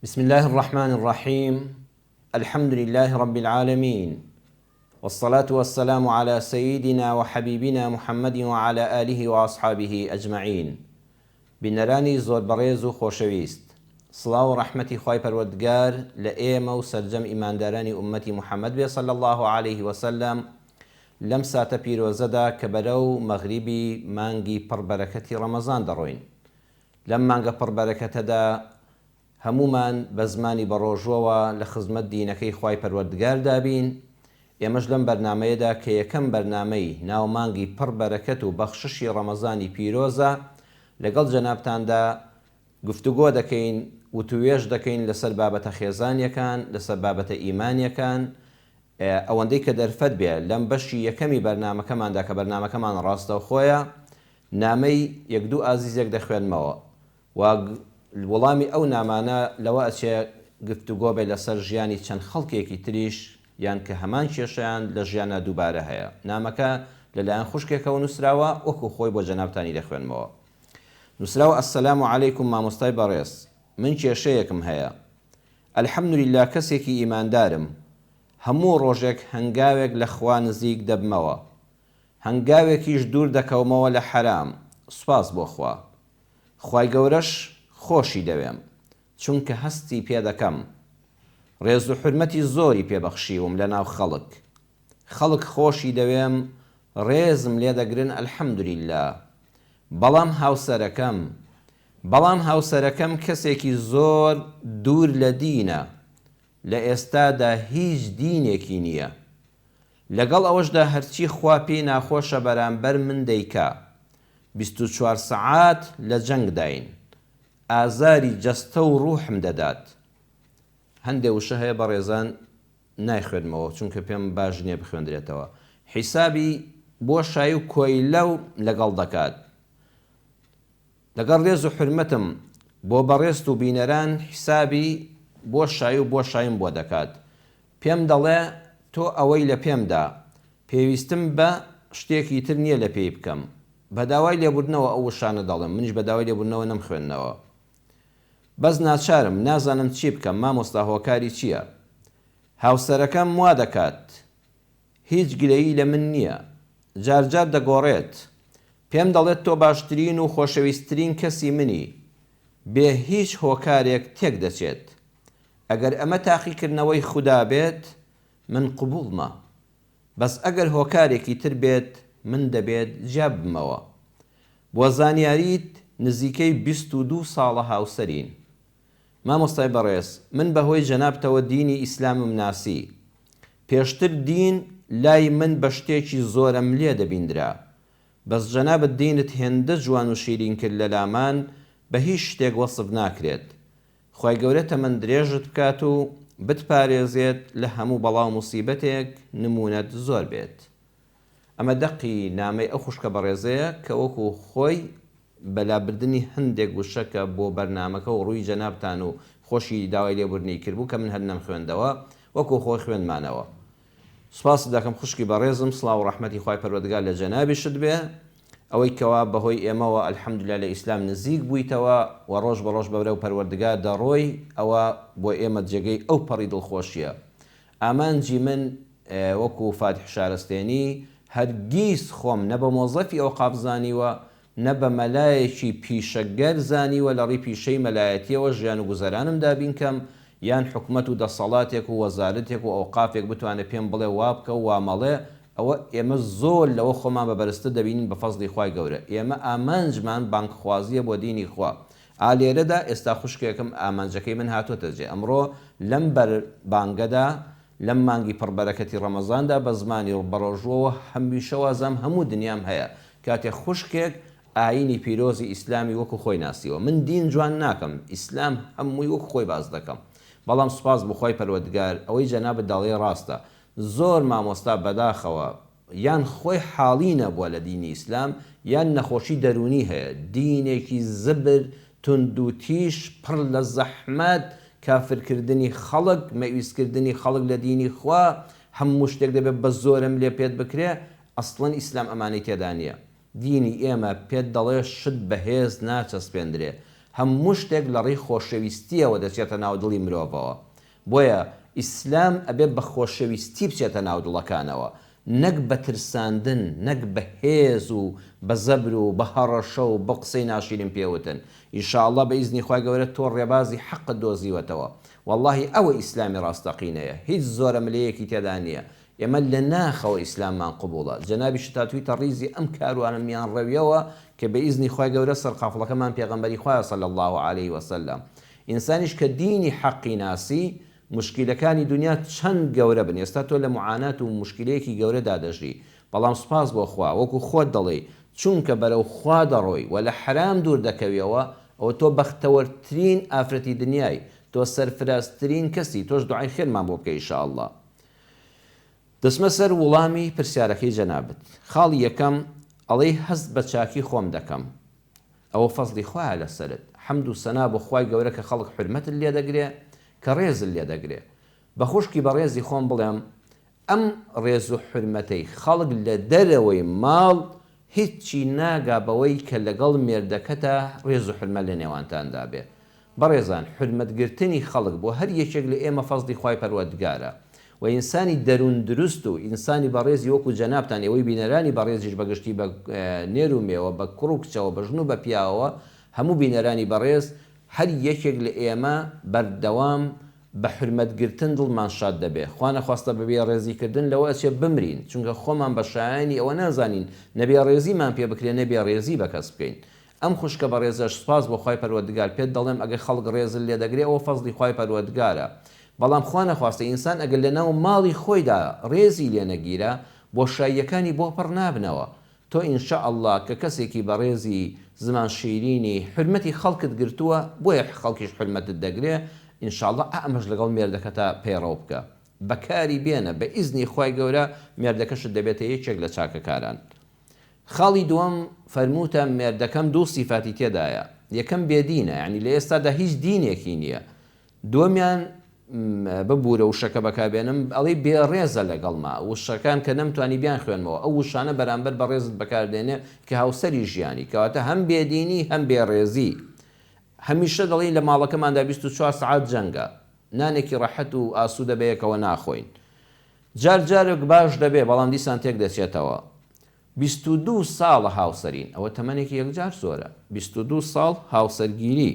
بسم اللە الرحمن الرحیم الحمد للە رب العالمین والصلاة والسلام علی سیدنا وحبیبنا محمد وعلی آله واصحابه اجمعین بینەرانی زۆر بەڕێز و خۆشەویست سڵاو و ڕەحمەتی خوای پەروەردگار لە ئێمە و سەرجەم ئیماندارانی ئوممەتی محمد بێ صلی اللە علیه وسلم لەم ساتە پیرۆزەدا کە بەرەو مەغریبی مانگی پڕ بەرەکەتی ڕەمەزان دەڕۆین لەم مانگە پڕ بەرەکەتەدا هەموومان بە زمانی بەڕۆژووەوە لە خزمەت دینەکەی خوای پەروەردگاردا بین، ئێمەش لەم بەرنامەیەدا کە یەکەم بەرنامەی ناو مانگی پڕ بەرەکەت و بەخششی ڕەمەزانی پیرۆزە لەگەڵ جەنابتاندا گفتوگۆ دەکەین وتوێژ دەکەین لەسەر بابەتە خێزانیەکان لەسەر بابەتە ئیمانیەکان ئەوەندەی کە دەرفەت بێ لەم بەشی یەکەمی بەرنامەکەماندا کە بەرنامەکەمان ڕاستەوخۆیە نامەی یەک دوو ئازیزێک دەخوێنمەوە و وڵامی ئەو نامانە لەوە ئەچێ گفتوگۆ بێ لەسەر ژیانی چەند خەڵکێکی تریش یان کە هەمان کێشەیان لە ژیانا دووبارە هەیە. نامەکە لە لایەن خوشکێکەوە نووسراوە وەکو خۆی بۆ جەنابتانی دەخوێنمەوە. نووسراوە السلام علیکم مامۆستای بەڕێز من کێشەیەکم هەیە الحمدللە کەسێکی ئیماندارم هەموو ڕۆژێک هەنگاوێک لە خوا نزیک دەبمەوە هەنگاوێکیش دوور دەکەومەوە لە حەرام سوپاس بۆ خوا خوای گەورەش خۆشی دەوێم چونکە هەستی پێ دەکەم ڕێزو حورمەتی زۆری پێ بەخشیوم لەناو خەڵک خەڵک خۆشی دەوێم ڕێزم لێ دەگرن الحمدللە بەڵام هاوسەرەکەم بەڵام هاوسەرەکەم کەسێکی زۆر دوور لە دینە لە ئێستادا هیچ دینێکی نیە لەگەڵ ئەوەشدا هەرچی خوا پێی ناخۆشە بەرامبەر من دەیکا 24 سەعات لە جەنگداین ئازاری جەستە و ڕوحم دەدات هەندێ وشە هەیە بەڕێزان نایخوێنمەوە چونکە پێم باش نیە بخوێندرێتەوە حیسابی بۆ شای و کۆیلەو لەگەڵ دەکات لەگەڵ ڕێز و حورمەتم بۆ بەڕێزت و بینەران حیسابی بۆ شای و بۆ شایم بۆ دەکات پێم دەڵێ تۆ ئەوەی لە پێم دا پێویستم بە شتێکی تر نیە لە پێی بکەم بە داوای لێبوردنەوە ئەو وشانە دەڵێم منیش بە داوای لێبوردنەوە نەمخوێندنەوە بەس ناچارم نازانم چی بکەم مامۆستا هۆکاری چیە هاوسەرەکەم وا دەکات هیچ گلەیی لە من نیە جار جار دەگۆڕێت پێم دەڵێت تۆ باشترین و خۆشەویستترین کەسی منی بێ هیچ هۆکارێک تێک دەچێت ئەگەر ئەمە تاقیکردنەوەی خودا بێت من قبوڵمە بەس ئەگەر هۆکارێکی تر بێت من دەبێت جیاببمەوە بۆ زانیاریت نزیکەی 22 ساڵە هاوسەرین مامۆستای بەڕێز من بەهۆی جەنابتەوە دینی ئیسلامم ناسی پێشتر دین لای من بە شتێکی زۆرەملێ دەبیندرا بەس جەنابت دینت هێندە جوان و شیرین کرد لەلامان بە هیچ شتێک وەسف ناکرێت خوای گەورە تەمەن درێژت بکات و بتپارێزێت لە هەموو بەڵا و موسیبەتێک نمونەت زۆر بێت. ئەمە دەقی نامەی ئەو خوشکە بەڕێزەیە کە وەکو خۆی بە لابردنی هەندێک وشە کە بۆ بەرنامەکە و ڕووی جەنابتان و خۆشی داوای لێبوردنی کردبوو کە من هەر نەمخوێندەوە وەکو خۆی خوێندمانەوە. سوپاست دەکەم خوشکی بەڕێزم سڵاو و ڕەحمەتی خوای پەروەردگار لە جەنابیشت بێ ئەوەی کەوا بەهۆی ئێمەوە الحمدللە لە ئیسلام نزیک بوویتەوە و ڕۆژ بە ڕۆژ بەرەو پەروەردگار دەڕۆی ئەوە بۆ ئێمە جێگەی ئەو پەڕی دڵخۆشیە ئامانجی من وەکو فاتیح شارستێنی هەرگیز خۆم نە بە مۆزەفی ئەوقاف زانیوە نە بە مەلایەکی پیشەگەر زانیوە لە ڕی پیشەی مەلایەتیەوە ژیان و گوزەرانم دابین کەم یان حکومەت و دەسەڵاتێک و وەزارەتێک و ئەوقافێک بتوانێ پێم بڵێ وابکە و وامەڵێ ئەوە ئێمە زۆر لەوە خۆمان بە بەرزتر دەبینین بە فەزڵی خوای گەورە ئێمە ئامانجمان بانگخوازیە بۆ دینی خوا ئا لێرەدا ئێستا خوشکێکم ئامانجەکەی من هاتۆتە جێ ئەمڕۆ لەم بەر بانگەدا لەم مانگی پڕ بەرەکەتی ڕەمەزاندا بە زمانی بەڕۆژووەوە هەمیشە وازام هەموو دنیام هەیە کاتێ خوشکێک ئایینی پیرۆزی ئیسلامی وەکو خۆی ناسیوە من دین جوان ناکەم ئیسلام هەمووی وەکو خۆی باس دەکەم بەڵام سوپاس بۆ خوای پەروەردگار ئەوەی جەنابت دەڵێی ڕاستە زۆر مامۆستا بەداخەوە یان خۆی حاڵی نەبووە لە دینی ئیسلام یان نەخۆشی دەروونی هەیە دینێکی زبر توندوتیژ پڕ لە زەحمەت کافر کردنی خەڵک مەئویس کردنی خەڵک لە دینی خوا هەموو شتێک دەبێت بە زۆرەملێ پێت بکرێ ئەسڵەن ئیسلام ئەمانەی تێدا نیە دینی ئێمە پێت دەڵێ شت بە هێز ناچەسپێندرێ. هەموو شتێک لە ڕێی خۆشەویستییەوە دەچێتە ناو دڵی مرۆڤەوە. بۆیە ئیسلام ئەبێ بە خۆشەویستی بچێتە ناو دڵەکانەوە نەک بە ترساندن نەک بە هێز و بە زەبر و بە هەڕەشە و بە قسەی ناشیرین پێ وتن. ان شاء اللە بە ئیزنی خوای گەورە تۆ ڕێبازی حەقت دۆزیوەتەوە. وەڵاهی ئەوە ئیسلامی ڕاستەقینەیە هیچ زۆرەملێیەکی تێدا نیە. ئێمە لە ناخەوە ئیسلاممان قبوڵە. جەنابیشت هاتوویتە ڕیزی ئەم کاروانە میانڕەویەوە کە بە ئیزنی خوای گەورە سەرقافڵەکەمان پێغەمبەری خوایە صلی اللە علیە وسلم. ئینسانیش کە دینی حەقی ناسی موشکیلەکانی دونیا چەند گەورە بن ئێستا تۆ لە موعانات و موشکیلەیەکی گەورەدا دەژی بەڵام سوپاس بۆ خوا وەکو خۆت دەڵێی چونکە بەرەو خوا دەڕۆی و لە حەرام دوور دەکەویەوە ئەوە تۆ بەختەوەرترین ئافرەتی دنیای تۆ سەرفرازترین کەسی تۆش دوعای خێرمان بۆ بکە ئیشاڵڵا دەچمە سەر ووڵامی پرسیارەکەی جەنابت خاڵی یەکەم ئەڵێی هەست بە چاکی خۆم دەکەم ئەوە فەزڵی خوایە لەسەرت حەمد و سەنا بۆ خوای گەورە کە خەڵک حورمەتت لێ دەگرێ کە ڕێزت لێ دەگرێ بە خوشکی بەڕێزی خۆم بڵێم ئەم ڕێز و حورمەتەی خەڵک لە دەرەوەی ماڵ هیچی ناگا بەوەی کە لەگەڵ مێردەکەتا ڕێز و حورمەت لە نێوانتاندا بێ بەڕێزان حورمەت گرتنی خەڵک بۆ هەر یەکێک لە ئێمە فەزڵی خوای پەروەردگارە و ئینسانی دەروون دروست و ئینسانی بەڕێزی وەکو جەنابتان ئێوەی بینەرانی بەڕێزیش بە گشتی بە نێر و مێوە بە کوڕ و کچەوە بە ژن و بە پیاوەوە هەموو بینەرانی بەڕێز هەر یەکێک لە ئێمە بەردەوام بە حورمەت گرتن دڵمان شاد دەبێ خوا نەخواستە بە بێ ڕێزی کردن لەوە ئەچێ بمرین چونکە خۆمان بە شایانی ئەوە نازانین نە بێ ڕێزیمان پێ بکرێ نە بێ ڕێزی بە کەس بکەین ئەم خوشکە بەڕێزەش سوپاس بۆ خوای پەروەردگار پێت دەڵێم ئەگەر خەڵک ڕێزت لێ دەگرێ ئەوە فەزڵی خوای پەروەردگارە بەڵام خوا نەخواستە ئینسان ئەگەر لەناو ماڵی خۆیدا ڕێزی لێ نەگیرا بۆشاییەکانی بۆ پڕ نابنەوە تۆ ان شاء اللە کە کەسێکی بەڕێزی زمان شیرینی حورمەتی خەڵکت گرتووە بۆیە خەڵکیش حورمەتت دەگرێ ان شاء اللە ئەمەش لەگەڵ مێردەکەتا پەیڕەو بکە بەکاری بێنە بە ئیزنی خوای گەورە مێردەکەشت دەبێتە یەکێک لە چاکەکاران. خاڵی دووەم، فەرمووتە مێردەکەم دوو سیفاتی تێدایە، یەکەم بێدینە، یانی لە ئێستادا هیچ دینێکی نییە، دووەمیان ببوورە وشەکە بەکاربێنم، ئەڵێی بێڕێزە لەگەڵما، وشەکان کە نەمتوانی بیانخوێنمەوە، ئەو وشانە بەرامبەر بەڕێزت بەکاردێنێ کە هاوسەری ژیانی، کەواتە هەم بێدینی هەم بێڕێزی. هەمیشە دەڵێی لە ماڵەکەماندا 24 سەعات جەنگە، نانێکی ڕەحەت و ئاسوودە بەیەکەوە ناخۆین. جار جارێک باش دەبێ بەڵام دیسان تێک دەچێتەوە. 22 ساڵە هاوسەرین، ئەوە تەمەنێکی یەکجار زۆرە، 22 ساڵ هاوسەرگیری،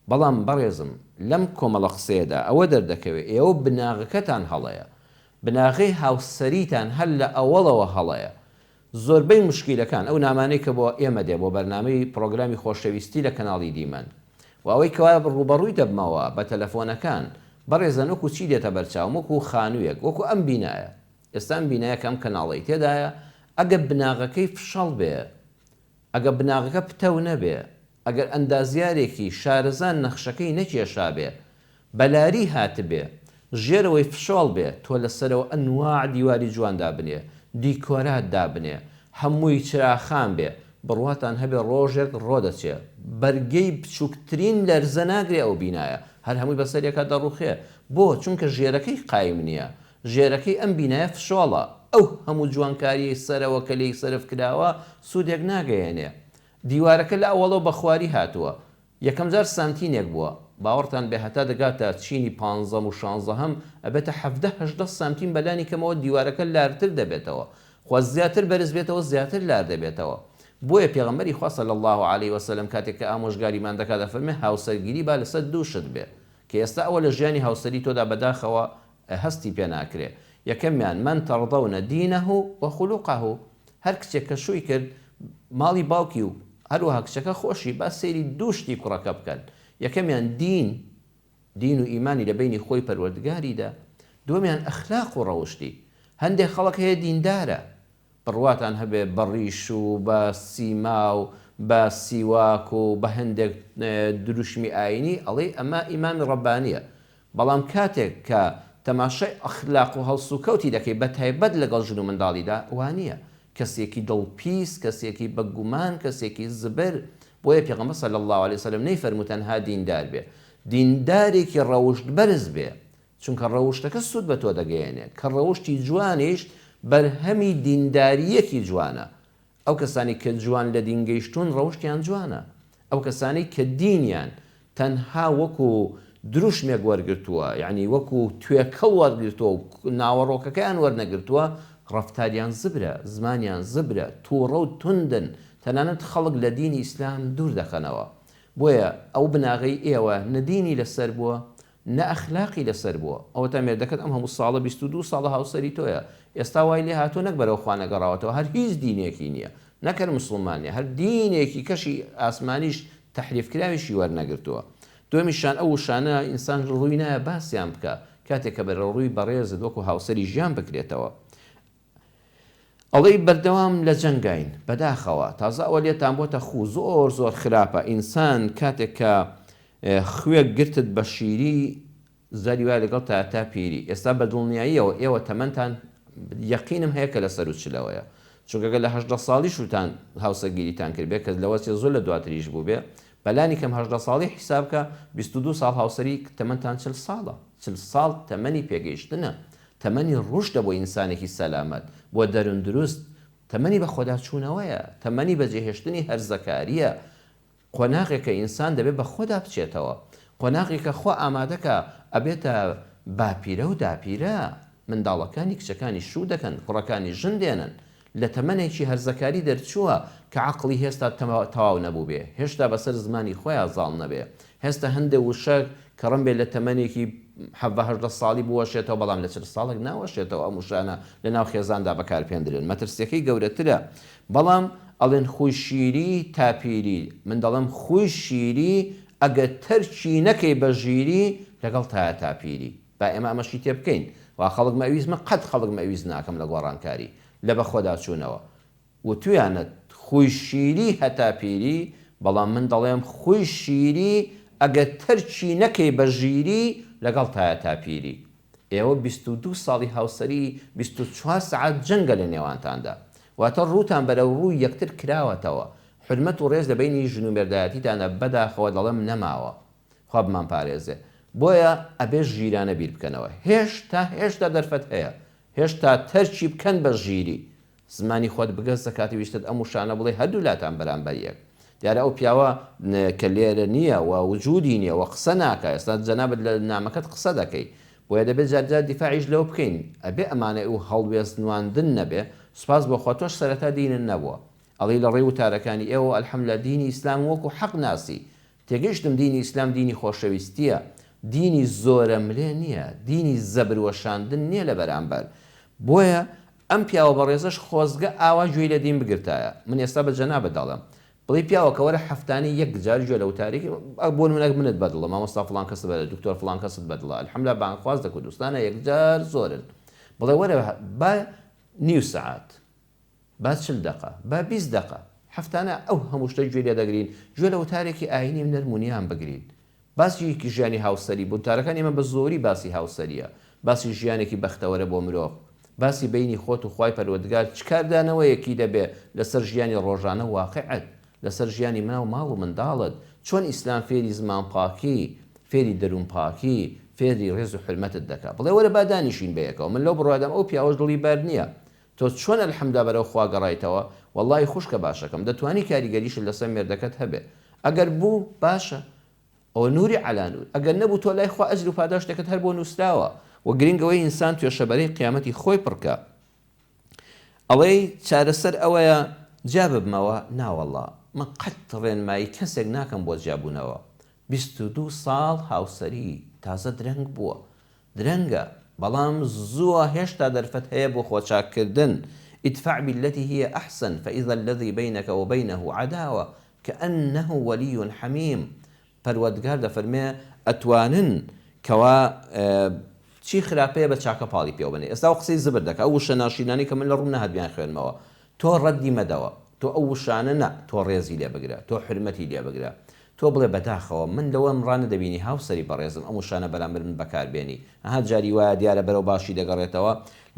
بەڵام بەڕێزم لەم کۆمەڵە قسەیەدا ئەوە دەردەکەوێ ئێوە بناغەکەتان هەڵەیە، بناغەی هاوسەریتان هەر لە ئەوەڵەوە هەڵەیە، زۆربەی موشکیلەکان ئەو نامانەی کە بۆ ئێمە دێ بۆ بەرنامەی پڕۆگرامی خۆشەویستی لە کەناڵی دیمەن و ئەوەی کەوا ڕووبەڕووی دەبمەوە بە تەلەفۆنەکان بەڕێزان وەکو چی دێتە بەرچاوم وەکو خانوویەک وەکو ئەم بینایە ئێستا ئەم بینایە کە ئەم کەناڵەی تێدایە ئەگە بناغەکەی فشەڵ بێ ئەگە بناغەکە پتەو نەبێ ئەگەر ئەندازیارێکی شارەزا نەخشەکەی نەکێشابێ، بە لاری هاتبێ، ژێرەوەی فشۆڵ بێ، تۆ لە سەرەوە ئەنواع دیواری جوان دابنێ، دیکۆرات دابنێ، هەمووی چراخان بێ، بڕواتان هەبێ ڕۆژێک ڕۆدەچێ، بەرگەی بچووکترین لەرزە ناگرێ ئەو بینایە، هەر هەمووی بەسەر یەکا دەڕووخێ. بۆ؟ چونکە ژێرەکەی قایم نییە. ژێرەکەی ئەم بینایە فشۆڵە. ئەو هەموو جوانکارییەی سەرەوە کە لێی سەرف کراوە، سوودێک ناگەیەنێ. دیوارەکە لە ئەوەڵەوە بە خواری هاتووە. یەکەم جار سانتینێک بووە. باوەڕتان بێ هەتا دەگاتە چینی پانزەم و شانزەهەم ئەبێتە 17 18 سانتیم بە لانی کەمەوە دیوارەکە لارتر دەبێتەوە. خوا زیاتر بەرز بێتەوە زیاتر لار دەبێتەوە. بۆیە پێغەمبەری خوا صلی اللە علیە وسلم کاتێک کە ئامۆژگاریمان دەکات دەفەرمێ هاوسەرگیری با لەسەر دوو شت بێ کە ئێستا ئەوە لە ژیانی هاوسەری تۆدا بەداخەوە هەستی پێ ناکرێ یەکەمیان، من ترضون دینه و خلقه، هەر کچێک کە شووی کرد ماڵی باوکی و هەروەها کچەکە خۆشی با سەیری دوو شتی کوڕەکە بکەن یەکەمیان دین، دین و ئیمانی لە بەینی خۆی پەروەردگاریدا، دووەمیان ئەخلاق و ڕەوشتی، هەندێک خەڵک هەیە دیندارە بڕواتان هەبێ بە ڕیش و بە سیما و بە سیواک و بە هەندێک دروشمی ئاینی ئەڵێی ئەمە ئیمامی ڕەبانیە بەڵام کاتێک کە تەماشای ئەخلاق و هەڵسوکەوتی دەکەی بە تایبەت لەگەڵ ژن و منداڵیدا وانیە کەسێکی دڵ پیس کەسێکی بە گومان کەسێکی زبر بۆیە پێغەمبەر صلی اللە علیە وسلم نەیفەرموو تەنها دیندار بێ دیندارێکی ڕەوشت بەرز بێ چونکە ڕەوشتەکە سوود بە تۆ دەگەیەنێ، کە ڕەوشتی جوانیش بەرهەمی دیندارییەکی جوانە، ئەو کەسانەی کە جوان لە دین گەیشتوون ڕەوشتیان جوانە. ئەو کەسانەی کە دینیان تەنها وەکو دروشمێک وەرگرتووە، یەعنی وەکو توێکڵ وەرگرتووە و ناوەڕۆکەکەیان وەرنەگرتووە، ڕەفتاریان زبرە، زمانیان زبرە، توڕە و توندن، تەنانەت خەڵک لە دینی ئیسلام دوور دەخەنەوە. بۆیە ئەو بناغەی ئێوە نە دینی لەسەر بووە، نە ئەخلاقی لەسەر بووە. ئەوەتا مێردەکەت ئەم هەموو ساڵە 22 ساڵە هاوسەری تۆیە، ئێستا وای لێ هاتووە نەک بەرەو خوا نەگەڕاوەتەوە، هەر هیچ دینێکی نییە، نەک هەر موسڵمان نییە، هەر دینێکی کەشی ئاسمانیش تەحریف کراویشی وەرنەگرتووە. دووەمیشیان ئەو وشانە ئینسان ڕووی نایە باسیان بکا کاتێک کە بەرەو ڕووی بەڕێزت وەکو هاوسەری ژیان بکرێتەوە. ئەڵێی بەردەوام لە جەنگاین بەداخەوە تازە ئەوە لێتان بۆتە خوو زۆر زۆر خراپە ئینسان کاتێک کە خوێک گرتت بە شیری جاری وایە لەگەڵ تا تا پیری ئێستا بە دڵنیاییەوە ئێوە تەمەنتان یەقینم هەیە کە لە سەرو چلەوەیە چونکە گەر لە 18 ساڵی شوتان هاوسەرگیریتان کردبێ کە لەوە چێ زۆر لە دواتریش بووبێ بەلانی کەم 18 ساڵی حیساب کە 22 ساڵ هاوسەری تەمەنتان 40 ساڵە 40 ساڵ تەمەنی پێگەیشتنە تەمەنی ڕوشدە بۆ ئینسانێکی سەلامەت، بۆ دەرون دروست، تەمەنی بەخۆداچوونەوەیە، تەمەنی بەجێهێشتنی هەرزەکارییە، قۆناغێکە ئینسان دەبێ بەخۆدا بچێتەوە، قۆناغێکە خوا ئامادەکا ئەبێتە باپیرە و داپیرە، منداڵەکانی کچەکانی شوو دەکەن، کوڕەکانی ژن دێنن، لە تەمەنێکی هەرزەکاری دەرچووە کە عەقڵی هێستا تەواو نەبووبێ، هێشتا بەسەر زمانی خۆیا زاڵ نەبێ، هێستا هەندێ وشە کە ڕەنبێ لە تەمەنێکی حەڤە هەژدە ساڵی بوەشێتەوە بەڵام لە 40 ساڵێک ناوەشێتەوە ئەم وشانە لە ناو خێزاندا بەکار پێندرێن مەترسیەکەی گەورەترە بەڵام ئەڵێن خوی شیری تا پیری من دەڵێم خوی شیری ئەگە تەرکی نەکەی بە ژیری لەگەڵ تایە تا پیری. با ئێمە ئەمەشی تێ بکەین وا خەڵک مەویست من قەت خەڵک مەویست ناکەم لە گۆڕانکاری لە بەخۆدا چوونەوە وتویانە خوی شیری هەتا پیری بەڵام من دەڵێم خوی شیری ئەگەر تەرکی نەکەی بە ژیری لەگەڵ تایە تا پیری ئێوە 22 ساڵی هاوسەری 24 سەعات جەنگە لە نێوانتاندا واتە ڕووتان بەرەو ڕووی یەکتر کراوەتەوە حورمەت و ڕێز لە بەینی ژن و مێردایەتیتانە بەداخەوە دەڵێم نەماوە خوا بمانپارێزێ بۆیە ئەبێ ژیرانە بیر بکەنەوە هێشتا هێشتا دەرفەت هەیە هێشتا تەرکی بکەن بە ژیری زمانی خۆت بگەزە کاتی ویستت ئەم وشانە بڵێ هەردوو لاتان بەرامبەر یەک دیارە ئەو پیاوە کە لێرە نییە و وجودی نییە و قسە ناکا ئێستا جەنابت لە نامەکەت قسە دەکەی بۆیە دەبێت جار جار دیفاعیش لەو بکەین ئەبێ ئەمانە و هەڵوێست نواندن نەبێ سوپاس بۆ خوا تۆش سەرەتا دینت نەبووە ئەڵێی لە ڕێی وتارەکانی ئێوە الحمدللە دینی ئیسلام وەکو حەق ناسی تێگەیشتم دینی ئیسلام دینی خۆشەویستیە، دینی زۆرەملێ نیە، دینی زەبر وەشاندن نیە لە بەرامبەر. بۆیە ئەم پیاوە بەڕێزەش خۆزگە ئاوا گوێی لە دین بگرتایە. من ئێستا بە جەنابت دەڵێم، بڵێی پیاوەکە وەرە هەفتانە یەک جار گوێ لە وتارێکی، بۆ نمونە منت بەدڵە، مامۆستا فڵان کەست بەدڵە، دکتۆر فڵان کەست بەدڵە، الحمدللە بانگخواز لە کوردستانا یەکجار زۆرن. بڵێ وەرە با نیو سەعات، با 40 دەقە، با 20 دەقە، هەفتانە ئەو هەموو شتە گوێ لێ دەگرین، گوێ لە وتارێکی ئایینی نەرم و نیان بگرین. باسی ژیانی هاوسەری، وتارەکانی ئێمە بە زۆری باسی هاوسەرییە، باسی ژیانێکی بەختەوەرە بۆ مرۆڤ، باسی بەینی خۆت و خوای پەروەردگار چ کاردانەوەیەکی دەبێ لەسەر ژیانی ڕۆژانە و واقیعت، لەسەر ژیانی ناو ماڵ و منداڵت، چۆن ئیسلام فێری زمانپاکی، فێری دەروونپاکی، فێری ڕێز و حورمەتت دەکا. بڵێ وەرە با دانیشین بەیەکەوە، من لەو بڕوایەدام ئەو پیاوەش دڵی بەرد نییە، تۆ چۆن الحمدللە بەرەو خوا گەڕایتەوە وەڵاهی خوشکە باشەکەم دەتوانی کاریگەریشت لەسەر مێردەکەت هەبێ ئەگەر بوو باشە ئەوە نوری عەلا نور ئەگەر نەبوو تۆ لای خوا ئەجر و پاداشتێکت هەر بۆ نوسراوە وە گرنگ ئەوەی ئینسان توێشەبەرەی قیامەتی خۆی پڕکا ئەڵێی چارەسەر ئەوەیە جیا ببمەوە ناوەڵا من قەت ڕێنمایی کەسێک ناکەم بۆ جیابوونەوە 22 ساڵ هاوسەری تازە درەنگ بووە درەنگە، بەڵام زووە هێشتا دەرفەت هەیە بۆ خۆچاککردن، ادفع بالتی هی احسن فاذا الذی بینک وبینه عداوە کانه ولی حمیم، پەروەردگار دەفەرمێ ئەتوانن کەوا چی خراپەیە بە چاکە پاڵی پێوە بنێ، ئێستا ئەو قسەی زبر دەکا، ئەو وشە ناشرینانەی کە من لە ڕووم نەهات بیانخوێنمەوە، تۆ ڕەدی مەدەوە، تۆ ئەو وشانە نا، تۆ ڕێزی لێ بگرە، تۆ حورمەتی لێ بگرە، تۆ بڵێ بەداخەوە من لەوەم ڕانەدەبینی هاوسەری بەڕێزم ئەم وشانە بەرامبەر من بەکار بێنی، ئەها جاری وایە دیارە بەرەو باشی دەگەڕێتەوە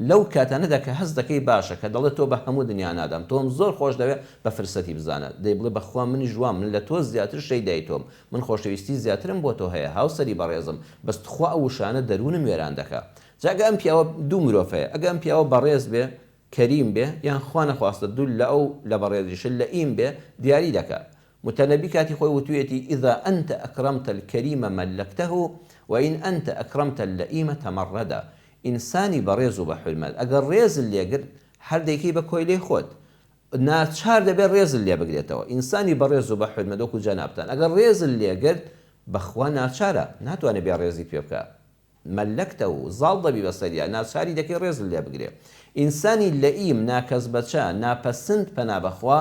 لەو کاتانەدا کە هەست دەکەی باشە کە دەڵێ تۆ بە هەموو دنیا نادەم تۆم زۆر خۆش دەوێ بە فرسەتی بزانە دەی بڵێ بەخوا منیش وام من لە تۆ زیاتر شەیدای تۆم من خۆشەویستی زیاترم بۆ تۆ هەیە هاوسەری بەڕێزم بەس تخوا ئەو وشانە دەروونم وێران دەکا جا گە ئەم پیاوە دوو مرۆڤ هەیە ئەگە ئەم پیاوە بەڕێز بێ کەریم بێ یان خوا نەخواستە دوو لە ئەو لە بەڕێزیشت لەئیم بێ دیاری دەکا. موتەنەبی کاتی خۆی وتویەتی، اذا انت اکرمت الکریم ملکته و ان انت اکرمت اللئیم تمرد، ئینسانی بەڕێز و بەحورمەت ئەگەر ڕێزت لێگرت هەر دەیکەی بە کۆیلەی خۆت، ناچار دەبێت ڕێزت لێبگرێتەوە، ئینسانی بەڕێز و بەحورمەت وەکو جەنابتان ئەگەر ڕێزت لێگرت بەخوا ناچارە ناتوانێت بێڕێزیت پێ بکا. مەلەکتە و زاڵ دەبی بەسەریا، ناچاری دەکەی ڕێزت لێ بگرێ. ئینسانی لەئیم، ناکەسبەچە، ناپەسند پەنا بەخوا،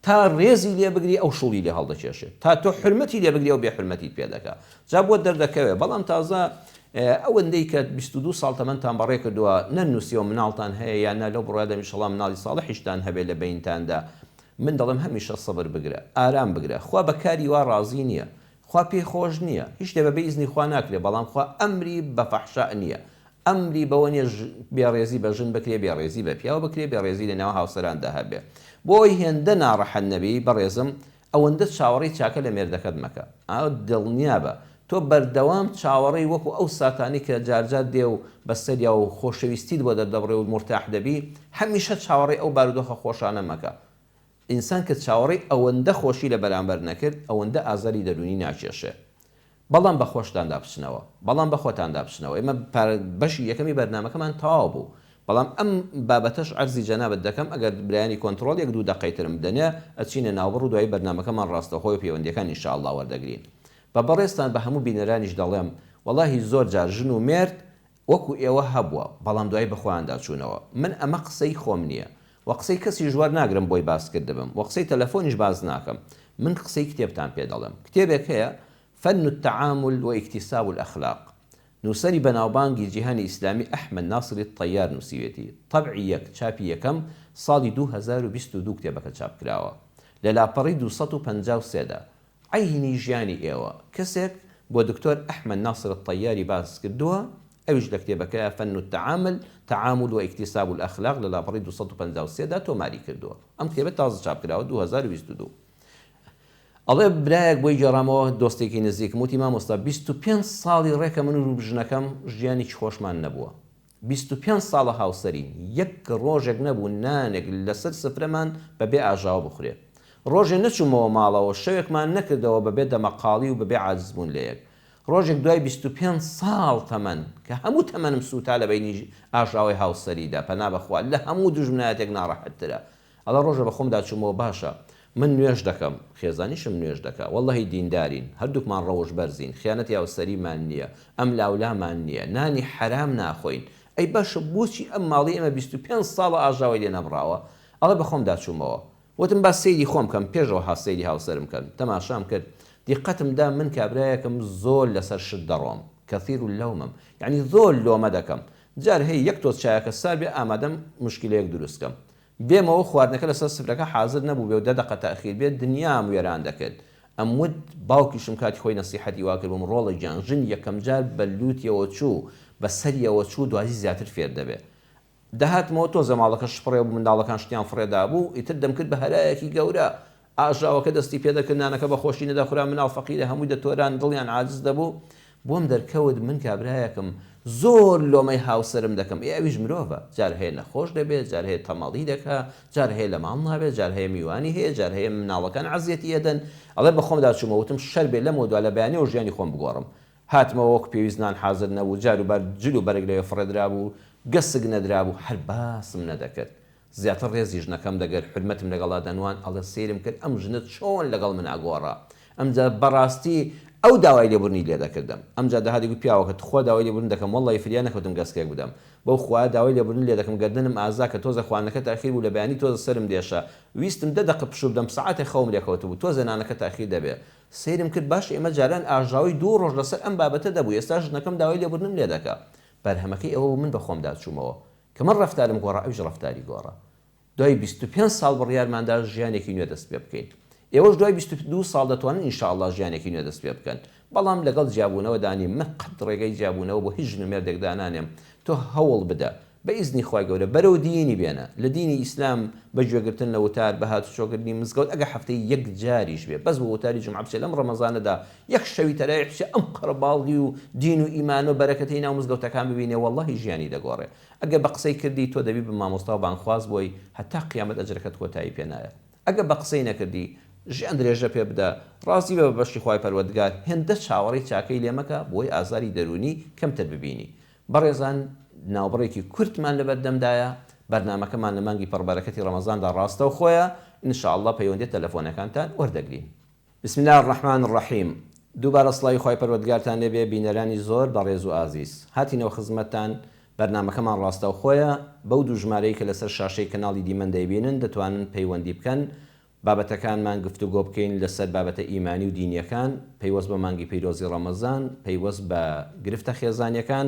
تا ڕێزی لێ بگری ئەو شوڵی لێ هەڵدەکێشێ. تا تۆ حورمەتی لێ بگری ئەو بێ حورمەتیت پێ دەکا. جا بۆت دەردەکەوێ. بەڵام تازە ئەوەندەی کە 22 ساڵ تەمەنتان بەڕێ کردووە، نەنووسیوە مناڵتان هەیە یان نا، لەو بڕوایەدام ئیشەڵا مناڵی ساڵحیشتان هەبێ لە بەینتاندا. من دەڵێم هەمیشە سەبر بگرە. ئارام بگرە. خوا بە کاری وا ڕازی نییە. خوا پێی خۆش نییە هیچ شتێ بەبێ ئیزنی خوا ناکرێ بەڵام خوا ئەمری بە فەحشاء نییە ئەمری بەوە نییە بێڕێزی بە ژن بکرێ بێڕێزی بە پیاو بکرێ بێڕێزی لە ناو هاوسەراندا هەبێ بۆ ئەوەی هێندە ناڕەحەت نەبی بەڕێزم ئەوەندە چاوەڕێی چاکە لە مێردەکەت مەکە ئا دڵنیابە تۆ بەردەوام چاوەڕێی وەکو ئەو ساتانەی کە جارجار دێ و بەسەریا و خۆشەویستیت بۆ دەردەبڕێ و مورتاح دەبی هەمیشە چاوەڕێی ئەو بارودۆخە خۆشانە مەکە ئینسان کە چاوەڕێی ئەوەندە خۆشی لە بەرامبەر نەکرد ئەوەندە ئازاری دەروونی ناکێشێ. بەڵام بە خۆشتاندا بچنەوە. بەڵام بە خۆتاندا بچنەوە. ئێمە بەشی یەکەمی بەرنامەکەمان تەواو بوو. بەڵام ئەم بابەتەش عەرزی جەنابت دەکەم ئەگەر برایانی کۆنتڕۆڵ یەک دوو دەقەی ترم بدەنێ ئەچینە ناوبڕ و دوایی بەرنامەکەمان ڕاستەوخۆی و پەیوەندیەکان ان شاء اللە وەردەگرین. بە بەڕێزتان بە هەموو بینەرانیش دەڵێم وەڵاهی زۆر جار ژن و مێرد وەکو ئێوە هەبووە بەڵام دوایی بەخۆیاندا چوونەوە من ئەمە قسەی خۆم نییە وە قسەی کەسیش وەرناگرم بۆی باس کردبم وە قسەی تەلەفۆنیش باس ناکەم من قسەی کتێبتان پێ دەڵێم کتێبێک هەیە فن التعامل واکتساب الاخلاق نووسەری بەناوبانگی جیهانی ئیسلامی ئەحمەد ناسری تەیار نووسیوێتی تەبعی یەک چاپی یەکەم ساڵی 2022 کتێبەکە چاپ کراوە لە لاپەڕی 253 دا عەینی ژیانی ئێوە کەسێک بۆ دکتۆر ئەحمەد ناصر الطیاری باس کردووە ئەویش لە کتێبەکەیا فن التعامل تعامل و اکتساب الاخلاق لە لاپەڕەی 253 دا تۆماری کردووە ئەم کتێبە تازە چاپ کراوە 2022 ئەڵێ برایەک بۆی گێڕامەوە دۆستێکی نزیکم وتی مامۆستا 25 ساڵی ڕێکە من و ژنەکەم ژیانێکی خۆشمان نەبووە 25 ساڵە هاوسەرین، یەک ڕۆژێک نەبوو نانێک لەسەر سفرەمان بەبێ ئاژاوە بخورێ. ڕۆژێ نەچوومەوە ماڵەوە، شەوێکمان نەکردەوە بەبێ دەمەقاڵی و بەبێ عاجزبوون لەیەک. ڕۆژێک دوای 25 ساڵ تەمەن، کە هەموو تەمەنم سووتا لە بەینی ئاژاوەی هاوسەریدا، پەنا بە خوا، لە هەموو دوژمنایەتێک ناڕەحەتترە. ئەڵێ ڕۆژێ بە خۆمدا چوومەوە، باشە من نوێژ دەکەم، خێزانیشم نوێژ دەکا، وەڵڵەهی دیندارین، هەردووکمان ڕەوشت بەرزین، خیانەتی هاوسەریمان نییە، ئەملاولامان نییە، نانی حەرام ناخۆین، ئەی باشە بۆچی ئەم ماڵەی ئێمە 25 ساڵە ئاژاوەی لێ نەبڕاوە؟ ئەڵێ بە خۆمدا چوومەوە، وتم با سەیری خۆم کەم پێش ئەوها سەیری هاوسەرم کەم، تەماشام کرد، دیقەتم دا من کابرایەکم زۆر لەسەر شت دەڕۆم، کثیر اللومم، یەعنی زۆر لۆمە دەکەم، جار هەیە یەک تۆز چایەکە سار بێ ئامادەم موشکیلەیەک دروست کەم. بێمەوە خواردنەکە لەسەر سفرەکە حازر نەبووبێ و دە دەقە تاخیر بێت دنیام وێران دەکرد. ئەموت باوکیشم کاتی خۆی نەسیحەتی وا کردبووم ڕۆڵە گیان ژن یەکەم جار بە لووتیەوە چوو بە سەریەوە چوو دوایی زیاتر فێر دەبێ. دەهاتمەوە تۆزێ ماڵەکە شپڕێ بوو منداڵەکان شتیان فڕێ دابوو ئیتر دەمکرد بە هەرایەکی گەورە. ئاژاوەکە دەستی پێدەکرد نانەکە بە خۆشی نەدەخورا مناڵ فەقیرە هەمووی دەتۆران دڵیان عاجز دەبوو بۆم دەرکەوت من کابرایەکم زۆر لۆمەی هاوسەرم دەکەم ئێ ئەویش مرۆڤە جار هەیە نەخۆش دەبێ جار هەیە تەمەڵی دەکا جار هەیە لە ماڵ نابێ جار هەیە میوانی هەیە جار هەیە مناڵەکان عەزیەتی ئەدەن ئەڵێ بە خۆمدا چوومە وتم شەر بێ لەمەودوا لە بەیانیەوە ژیانی خۆم بگۆڕم هاتمەوە وەک پێویست نان حازر نەبوو جار و بار جل و بەرگ لەوێ فڕێدرابوو گەسک نەدرابوو هەر باسم نەدەکرد زیاتر ڕێزی ژنەکەم دەگرت حورمەتم لەگەڵا دەنواند ئەڵێ سەیرم کرد ئەم ژنە چۆن لەگەڵ منا گۆڕا ئەمجا بەڕاستی ئەو داوای لێبوردنی لێدەکردم ئەمجا دەهات دەیگوت پیاوەکە تخوا داوای لێبوردن دەکەم وەڵڵەهی فریا نەکەوتم گەسکێک بدەم بەو خوایە داوای لێبوردن لێدەکەم گەردنم ئازا کە تۆزێ خواردنەکە تاخیر بوو لە بەیانی تۆزە سەرم دێشا ویستم دە دەقە پشوو بدەم سەعاتێ خەوم لێکەوتبوو تۆزێ نانەکە تاخیر دەبێ سەیرم کرد باشە ئێمە جاران ئاژاوەی دوو ڕۆژ لەسەر ئەم بابەتە دەبوو ئێستا ژنەکەم داوای لێبوردنم لێدەکا بەرهەمەکەی ئەوە بوو من بەخۆمدا چوومەوە کە من ڕەفتارم گۆڕا ئەویش ڕەفتاری گۆڕا. دوای 25 ساڵ بڕیارمان دا ژیانێکی نوێ دەست پێ بکەین. ئێوەش دوای 22 ساڵ دەتوانن ان شاء اللە ژیانێکی نوێ دەست پێ بکەن. بەڵام لەگەڵ جیابوونەوەدا نیم. من قەت ڕێگەی جیابوونەوە بۆ هیچ ژن و مێردێک دانانێم. تۆ هەوڵ بدە. بە ئیزنی خوای گەورە بەرەو دینی بێنە. لە دینی ئیسلام بە گوێگرتن لە وتار، بە هاتوچۆکردنی مزگەوت ئەگەر هەفتەی یەک جاریش بێ بەس بۆ وتاری جومعە بچێ لەم ڕەمەزانەدا یەک شەوی تەراویح بچێ ئەم قەرەباڵغی و دین و ئیمان و بەرەکەتەی ناو مزگەوتەکان ببینێ وەڵڵاهی ژیانی دەگۆڕێ ئەگەر بە قسەی کردی تۆ دەبی بە مامۆستا و بانگخواز بۆی هەتا قیامەت ئەجرەکەت کۆتایی پێ نایە ئەگەر بە قسەی نەکردی. ژیان درێژە پێ بدە، ڕازی بە بە بەشی خوای پەروەردگار، هێندە چاوەڕێی چاکەی لێ مەکە بۆی ئازاری دەروونی کەمتر ببینی. بەڕێزان ناوبڕێکی کورتمان لەبەردەمدایە، بەرنامەکەمان لە مانگی پڕبەرەکەتی ڕەمەزاندا ڕاستەوخۆیە، ان شاء اللە پەیوەندیە تەلەفۆنەکانتان وەردەگرین. بسم اللە الرحمن الرحیم دووبارە سڵاوی خوای پەروەردگارتان لێبێ بینەرانی زۆر بەڕێز و ئازیز هاتینەوە خزمەتتان بەرنامەکەمان ڕاستەوخۆیە بەو دوو ژمارەی کە لەسەر شاشەی کەناڵی دیمەن دەیبینن دەتوانن پەیوەندی بکەن بابەتەکانمان گفتوگۆ بکەین لەسەر بابەتە ئیمانی و دینیەکان پەیوەست بە مانگی پیرۆزی ڕەمەزان پەیوەست بە گرفتە خێزانیەکان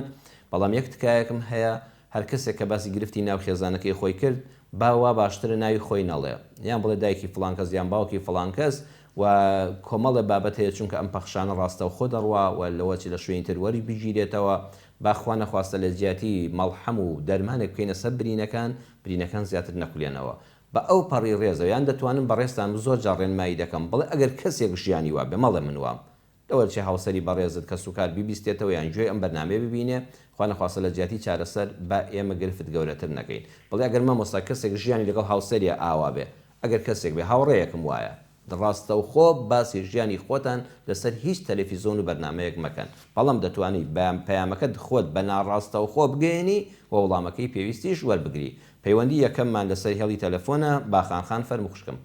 بەڵام یەک تکایەکم هەیە هەر کەسێک کە باسی گرفتی ناو خێزانەکەی خۆی کرد با وا باشترە ناوی خۆی نەڵێ یان بڵێ دایکی فڵان کەس یان باوکی فڵان کەس و کۆمەڵێ بابەت هەیە چونکە ئەم پەخشانە ڕاستەوخۆ دەڕوا و لەوەچی لە شوێنی تر وەری بگیرێتەوە با خوا نەخواستە لە جیاتی مەڵحەم و دەرمانێک بکەینە سەر برینەکان برینەکان زیاتر نەکولێنەوە بە ئەو پەڕی ڕێزەوە یان دەتوانم بەڕێزتان زۆر جار ڕێنمایی دەکەم بڵێ ئەگەر کەسێک ژیانی وابێ مەڵێ من وام لەوەچێ هاوسەری بەڕێزت کەسوکار بیبیستێتەوە یان گوێی ئەم بەرنامەیە ببینێ، خوا نەخواستە لە جیاتی چارەسەر با ئێمە گرفت گەورەتر نەکەین. بڵێ ئەگەر مامۆستا کەسێک ژیانی لەگەڵ هاوسەریا ئاوا بێ، ئەگەر کەسێک بێ هاوڕێیەکم وایە. ڕاستەوخۆ باسی ژیانی خۆتان لەسەر هیچ تەلەفیزۆن و بەرنامەیەک مەکەن. بەڵام دەتوانی پەیامەکەت خۆت بە ناڕاستەوخۆ بگەیەنی و وڵامەکەی پێویستیش وەربگری. پەیوەندی یەکەممان لەسەر هێڵی تەلەفۆنە، باخان خان فەرموو خوشکم.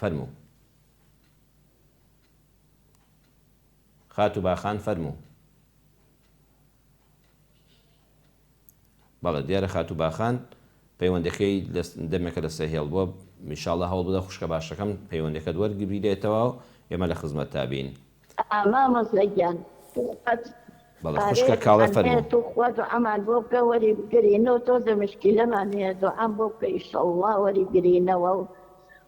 فەرموو. خاتوو باخان فەرموو. بەڵێ دیارە خاتوو باخان پەیوەندەکەی دەمێکە لەسەر هێڵ بووە ئینشاڵڵا هەوڵ بدە خوشکە باشەکەم پەیوەندەکەت وەرگبیرێتەوە و ئێمە لە خزمەتتا بین. مامۆستا گیان بەڵێ خوشکە کاڵێ فەرموو. توخوا دوعامان بۆ بکە وەری بگرینەوە تۆزێ مشکیلەمان هەیە دوعام بۆ بکە ئیشەڵڵا وەری گرینەوە و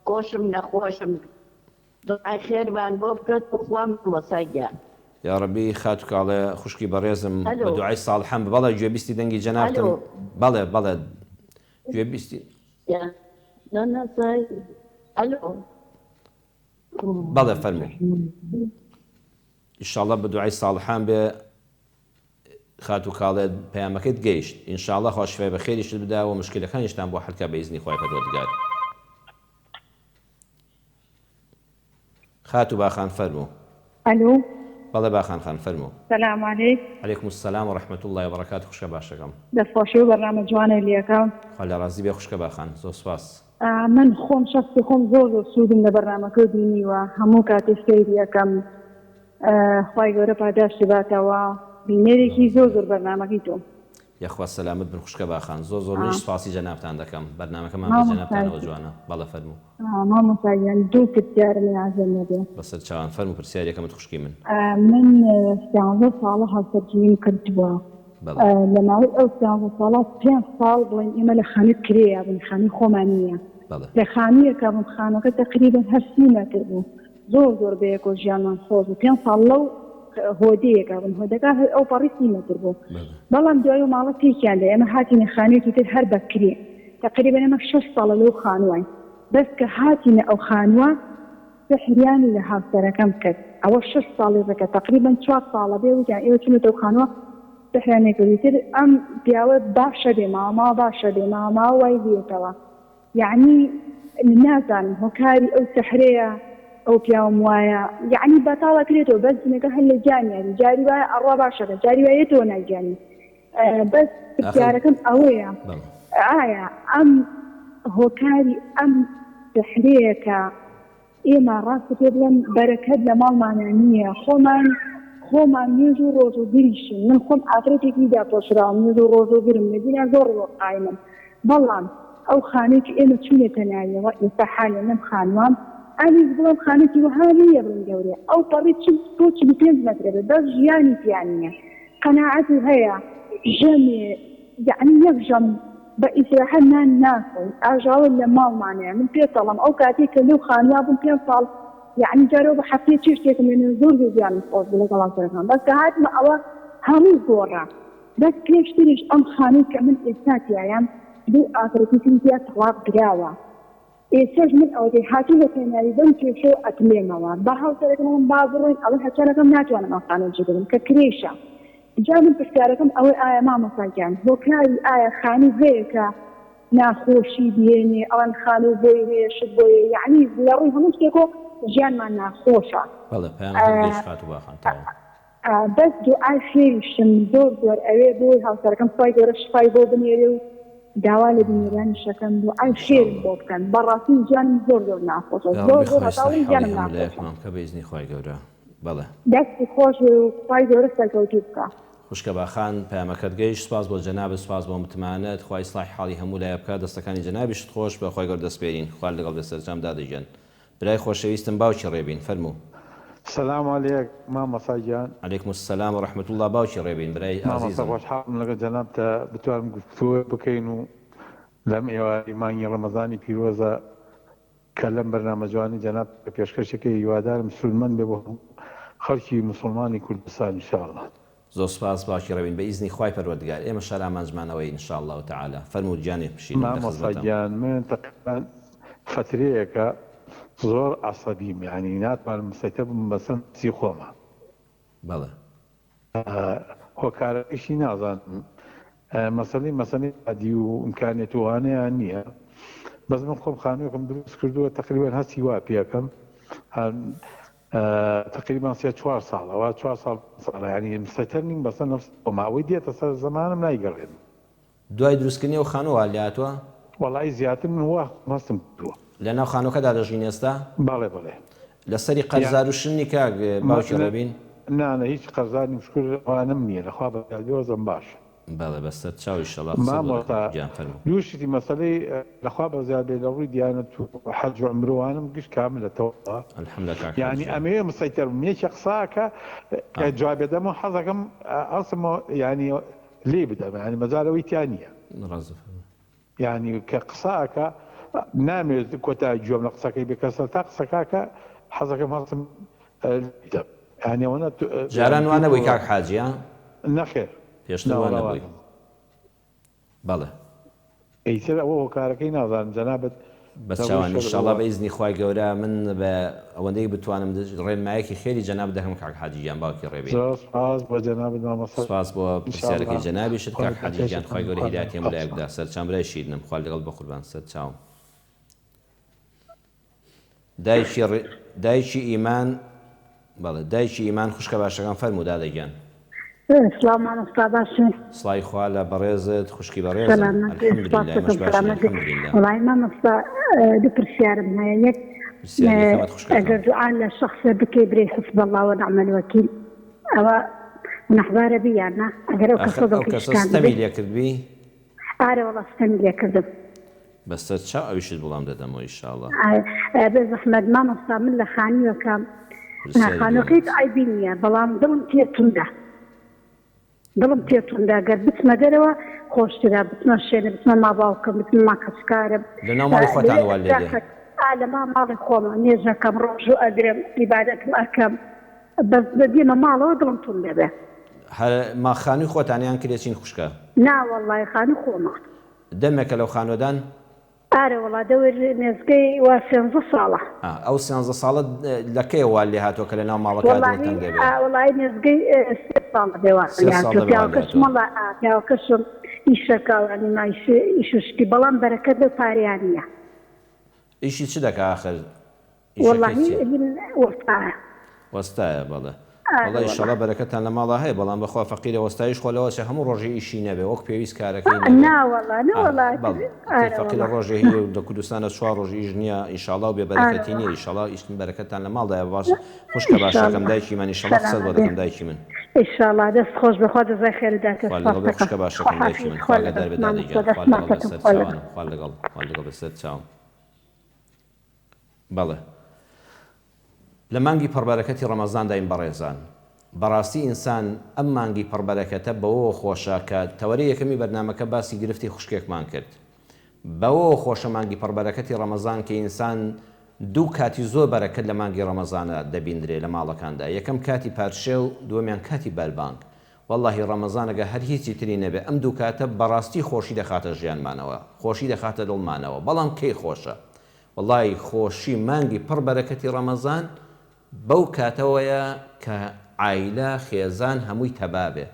خۆشم نەخۆشم دوعای خێرمان بۆ بکە توخوا مامۆستا گیان. یاڕەبی خاتو کاڵێ خوشکی بەڕێزم بە دوعای ساڵحان بە بەڵێ گوێبیستی دەنگی جەنابتم بەڵێ بەڵێ گوێبیستی بەڵێ فەرموو ئیشاڵڵا بە دوعای ساڵحان بێ خاتوو کاڵێ پەیامەکەت گەیشت ان شاء اللە خوا شیفای بەخێریشت بدا و مشکلەکانیشتان بۆ حەل کا بە ئیزنی خوای پەروەردگار. خاتوو باخان فەرموو. ئەلو. بەڵێ باخان خان فەرموو. سلام علیک. علیکم السلام و رحمە اللە و بەڕەکاتو خوشکە باشەکەم. دەست خۆشی بۆ بەرنامە جوانەی لەکە. خوا لێ ڕازی بێ خوشکە باخان زۆر سوپاس. من خۆم شەخسی خۆم زۆر زۆر سوودم لە بەرنامەکە بینیوە هەموو کاتێ سەیری ئەکەم خوای گەورە پاداشتی باتەوە بینەرێکی زۆر زۆر بەرنامەکەی تۆم. یاخوا سەلامەت بن خوشکە باخان زۆر زۆر منیش سوپاسی جەنابتان دەکەم بەرنامەکەمان بە جەنابتانەوە جوانە بەڵێ فەرموو. مامۆستا گیان دوو پرسیارم هەیە ئازار نەبێ. بەسەر چاوان فەرموو پرسیاری یەکەمت خوشکی من. من سیانزە ساڵە هاوسەرگیریم کردووە لە ماوەی ئەو سیانزە ساڵە پێنج ساڵ بڵێین ئێمە لە خانووی کرێیا بووین خانووی خۆمان نییە لە خانوویەکا بووم خانووەکە تەقریبەن هەر سی مەتر بوو زۆر زۆر بەیەکەوە ژیانمان خۆش بوو پێنج ساڵ لەو هۆدەیەکا بوون هۆدەکە هەر ئەو پەڕی سی مەتر بوو بەڵام دوای ئەو ماڵە تێکیان دا ئێمە هاتینە خانوویەکی تر هەر بە کرێ تەقریبەن ئێمە شەش ساڵە لەو خانووەین بەس کە هاتینە ئەو خانووە سحریان لە هاوسەرەکەم کرد ئەوە شەش ساڵی ڕێکە تەقریبەن چوار ساڵە بێ وتیان ئێوە چونەتە ئەو خانووە سحریان لێ کرد ئیتر ئەم پیاوە باشە بێ ماوە ماوە باشە بێ ماوە ماوە وای لێتەوە یەعنی نازانم هۆکاری ئەو سحرەیە ئەو پیاوم وایە یەعنی بەتاڵ ئەکرێتەوە بەس ژنەکە هەر لە گیانیانی جاری وایە ئەڕوا باشەکە جاری وایە یەتەوە ناگیانی بەس پرسیارەکەم ئەوەیە ئایا ئەم هۆکاری ئەم سحرەیە کە ئێمە ڕاستت پێ بڵێم بەرەکەت لە ماڵمانا نییە خۆمان خۆمان نوێژ و ڕۆژووگریشین من خۆم ئافرەتێکی داپۆشراوم نوێژ و ڕۆژووگرم لە دینا زۆر ڕووە قایمم بەڵام ئەو خانەی کە ئێمە چوینەتە ناویەوە ئێستا حالێن لەم خانووەم ئەمیش بڵێم خانێکی وەها نییە بڵێم گەورەیە ئەو پەڕی چل بۆ 45 مەترە بێت بەس ژیانی تیا نییە قەناعەت و هەیە ژەمێ یەعنی یەک ژەم بە ئیسراحەت نان ناخۆین ئاژاوە لە ماڵمانەیە من پێت دەڵێم ئەو کاتەی کە لەو خانوە بووم پێنج ساڵ یەعنی جارەوە بە هەفتەیە چێشتێکم لێ نەبوو زۆر زۆر ژیانم خۆش بوو لەگەڵ هاوسەرەکەم بەس کە هاتمە ئەوە هەمووی گۆڕا بەس پێشتریش ئەم خانوەی کە من ئێستا تیایم دوو ئافرەتی تری تیا تەڵاق دراوە ئێستاش من ئەوەتەی هاتوومەتە ناوی بەم کێشەوە ئەتلێمەوە بە هاوسەرەکەم ئەڵێم با بڕۆین ئەڵێ هەرچەنەکەم ناتوانم ئەم خانوە جێ بێڵم کە کرێیشە جا من پرسیارەکەم ئەوەی ئایا مامۆستا گیان هۆکاری ئایا خانوو هەیە کە. ناخۆشی بهێنێ ئەڵێن خانوو بۆی هەیە شت بۆی هەیە یەعنی لە ڕووی هەموو شتێکەوە ژیانمان ناخۆشە. بەڵێ پەیامەکەت گەیشت خاتوو باخان تەواو. بەس دوعای خێریشم زۆر زۆر ئەوێ بۆی هاوسەرەکەم خوای گەورە شفای بۆ بنێرێ و داوا لە بینەرانیش ئەکەم دوعای ان شاء خێرم اللە. بۆ بکەن بەڕاستی ژیانم زۆر زۆر ناخۆشە یا زۆر ڕەبی زۆر خوای هەتا ئیسلاحی ئەڵێم حاڵی ژیانم هەموو ناخۆشە. لایەکمان بکا بە ئیزنی خوای گەورە بەڵێ. دەستی خۆش بێ و خوای گەورە سەرکەوتوو بکا. خوشکە باخان پەیامەکەت گەیشت سوپاس بۆ جەنابت سوپاس بۆ متمانەت خوا ئیسڵاحی حاڵی هەموو لایە بکات دەستەکانی جەنابیشت خۆش بە خوای گەورە دەسپێرین خوات لەگەڵ بێت سەرجام دادە گیان برای خۆشەویستم باوکی ڕێبین فەرموو. سلام علیک مامۆستا گیان. علیکم السلام و رحمە اللە باوکی ڕێبین برای مامۆستا ئازیزم. خۆشحاڵم لەگەڵ جەنابتا بتوانم گفتوگۆ بکەین و لەم ئێوارەی مانگی ڕەمەزانی پیرۆزە کە لەم بەرنامە جوانەی جەنابت کە پێشکەشی کەی هیوادارم سوودمەند بێ بۆ هەموو خەڵکی موسوڵمانی کوردستان ان شاء اللە. زۆر سوپاس باوکی ڕێبین بە ئیزنی خوای پەروەردگار ئێمەش هەر ئامانجمان ئەوەیە ان شاء اللە تعالی فەرموو گیانی شیرینم لە مامۆستا خزمەتم. گیان من تەقریبەن فەترەیەکە زۆر عەسەبیم یانی ناتوانم مسەیتەر بم بەسەر نەفسی خۆما. بەڵێ. هۆکارەکەشی نازانم مەسەلەی مەسەلەی مادی و ئیمکانیەت و ئەوانەیان نییە بەس من خۆم خانوویەکم دروست کردووە تەقریبەن هەستی وا پێکەم تەقریبەن سێ چوار ساڵە وا چوار ساڵ ساڵە یانی مسەیتەر نیم بەسەر نەفسی خۆما ئەوەی دێتە سەر زەمانم نایگەڕێنم. دوای دروستکردنی ئەو خانووە وات لێهاتووە؟ وەڵایی زیاتر من وا خۆم هەستم کردووە. لەناو خانووەکەدا دەژین ئێستا؟ بەڵێ بەڵێ. لەسەری قەرزار و شنی کاک باوکی ڕێبین؟ نا نا هیچ قەرزار نیم شکر ئەوانەم نییە لەخوا بەزیاد بێ وەزعم باشە. بەڵێ بەسەر چاو ئیشەڵا قسەت بۆ دەکەم مامۆستا گیان فەرموو. دوو شتی مەسەلەی لەخوا بەزیاد بێ لە ڕووی دیانەت و حەج و عومرە وانەم گشت کاملە تەواوە الحمدللە کاک حاجی یانی گیان. ئەمەوێ مسەیتەر بم یەکێ قسە ئەکا کە جوابێ دەمەوە حەزەکەم ئەسمەوە یانی لێی بدەم یانی مەجال ئەوەی تیا نییە. ڕاست دەفەرمووی. یانی کە قسە ئەکا نامەوێت کۆتا گوێم لە قسەکەی بێ کە سەرتا قسەکە ئەکا حەزەکەم هەڵسم لێی بدەم یانی ئەوەنە جاران یانی وا پێی نەبووی توڕە کاک حاجی ها؟ نەخێر پێشتر وا ناوەڵا وا نەبووی نەبووم. بەڵێ. ئیتر ئەوە هۆکارەکەی نازانم جەنابت بە لە ڕووی چاوان شەرعەوە. ئیشاڵا بە ئیزنی خوای گەورە من بە ئەوەندەی بتوانم ڕێنمایەکی خێری جەنابت دەکەم کاک حاجی گیان باوکی ڕێبین. زۆر سوپاس بۆ جەنابت مامۆستا سوپاس بۆ ان شاء پرسیارەکەی اللە جەنابیشت خوا کاک حاجی گیان پێشتان خوای گەورە خوا هیدایەتی هەموو لایەک لەگەڵ. بدا سەرچاوم برای شیرینم خوا لەگەڵت بەقوربان سەرچاوم. دایکی دایکی ئیمان بەڵێ دایکی ئیمان خوشکە باشەکەم فەرموو دادە گیان. سڵاو مامۆستا باشی؟ سڵاوی خوا لە بەڕێزت خوشکی بەڕێزم سەلامەت بی سوپاس الحمدللە ئێمەش دەکەم باشین سەلامەت بی الحمدللە. وەڵایی مامۆستا دوو پرسیارم هەیە یەک پرسیاری یەکەمت خوشکەکەم. ئەگەر دوعا لە شەخسێ بکەی برێی حسبی اللە ونعم الوکیل ئەوە گوناحبارە بی یان نا ئەگەر ئەو ئاخر کەسە ئەو دڵی کەسە شکاندبێ؟ ستەمی لێکردبی؟ ئارە وەڵا ستەمی لێکردم. بەسەر چاو ئەویشت وڵام دەدەمەوە ئیشاڵا. بێ زەحمەت مامۆستا من لە خانووێکام پرسیاری خانووەکە هیچ دووەمت. عەیبی نییە بەڵام دڵم پێ توندە دڵم پێ توندە گەر بچمە دەرەوە خۆشترە بچمە شوێنێ بچمە ما باوکم بچمە ما کەسوکارم لەناو ماڵی خۆتان لەوێ وات لێ دێ؟ ئەسراحەت ئا لە ما ماڵی خۆمە نوێژەکەم ڕۆژوو ئەگرم عیبادەتم ئەکەم بەس دێمە ماڵەوە دڵم توند دەبێ. هەر ما خانووی خۆتان یان کرێچین خوشکە؟ نا وەڵای خانوو خۆمە. دەمێکە لەو خانوەدان؟ ئارە وەڵا دەور نێزگەی وا سێنزە ساڵە. ئا ئەو سێنزە ساڵە لە کەیەوە وات لێ هاتووە کە لە ناو ماڵەکەیا دڵت وەڵاهی تەنگ دەبێ؟ ئا وەڵاهی نێزگەی سێ ساڵە بێ وام سێ لێ ساڵ هاتووە دەبێ وات لێ پیاوەکەشم هاتووە. وەڵا ئا پیاوەکەشم ئیشەکا یانی مایش ئیش و شتی بەڵام بەرەکەت لەو پارەیا نییە. ئیشی چ دەکا ئاخر؟ ئیشەکەی وەڵاهی چیە؟ هین وەستایە. وەستایە بەڵێ. ئارە وەڵا وەڵا. ئیشەڵا بەرەکەتان لە ماڵا هەیە بەڵام بەخوا فەقیرە وەستایش خۆ لەوەچێ هەموو ڕۆژێ ئیشی نەبێ وەک پێویست کارەکەی نەبێ نا وەڵا نا ئا وەڵا ئیتر بەڵێ ئیتر ئارە فەقیرە وەڵا ڕۆژێ هی لە کوردستانە چوار ڕۆژ ئیش نیە ئیشاڵا و بێ ئارە بەرەکەتی نیە وەڵا ئیشەڵا ئیش بەرەکەتان لە ماڵدایە باش خوشکە باشەکەم ئیشاڵا دایکی من ئیشەڵا قسەت سەلامەت بۆ بێ دەکەم دایکی من. ئیشاڵا دەست خۆش بێ خوا جەزای خێرت داتێ خوا سوپاس لەگەڵ بێ دەکەم خوشکە خوا باشەکەم دایکی حافیز من خوا خوا لەگەڵ ئاگادار بێ دادە مامۆستا گیان دەست خوا لەگەڵ بێ ماچەکەم سەر خوا لەگەڵ. چاوانم خوا لەگەڵ خوا لەگەڵ بێ سەر چاوم. بەڵێ لە مانگی پڕبەرەکەتی ڕەمەزانداین بەڕێزان، بەڕاستی ئینسان ئەم مانگی پڕبەرەکەتە بەوەوە خۆشە کە تەوەرەی یەکەمی بەرنامەکە باسی گرفتی خوشکێکمان کرد بەوەوە خۆشە مانگی پڕبەرەکەتی ڕەمەزان کە ئینسان دوو کاتی زۆر بەرەکەت لە مانگی ڕەمەزانە دەبیندرێ لە ماڵەکاندا یەکەم کاتی پارشێو دووەمیان کاتی بەربانگ وەڵاهی ڕەمەزان ئەگەر هەر هیچی تری نەبێ ئەم دوو کاتە بەڕاستی خۆشی دەخاتە ژیانمانەوە خۆشی دەخاتە دڵمانەوە بەڵام کەی خۆشە وەڵای خۆشی مانگی پڕ بەرەکەتی ڕەمەزان بەو کاتەوەیە کە عایلە خێزان هەمووی تەبا بێ.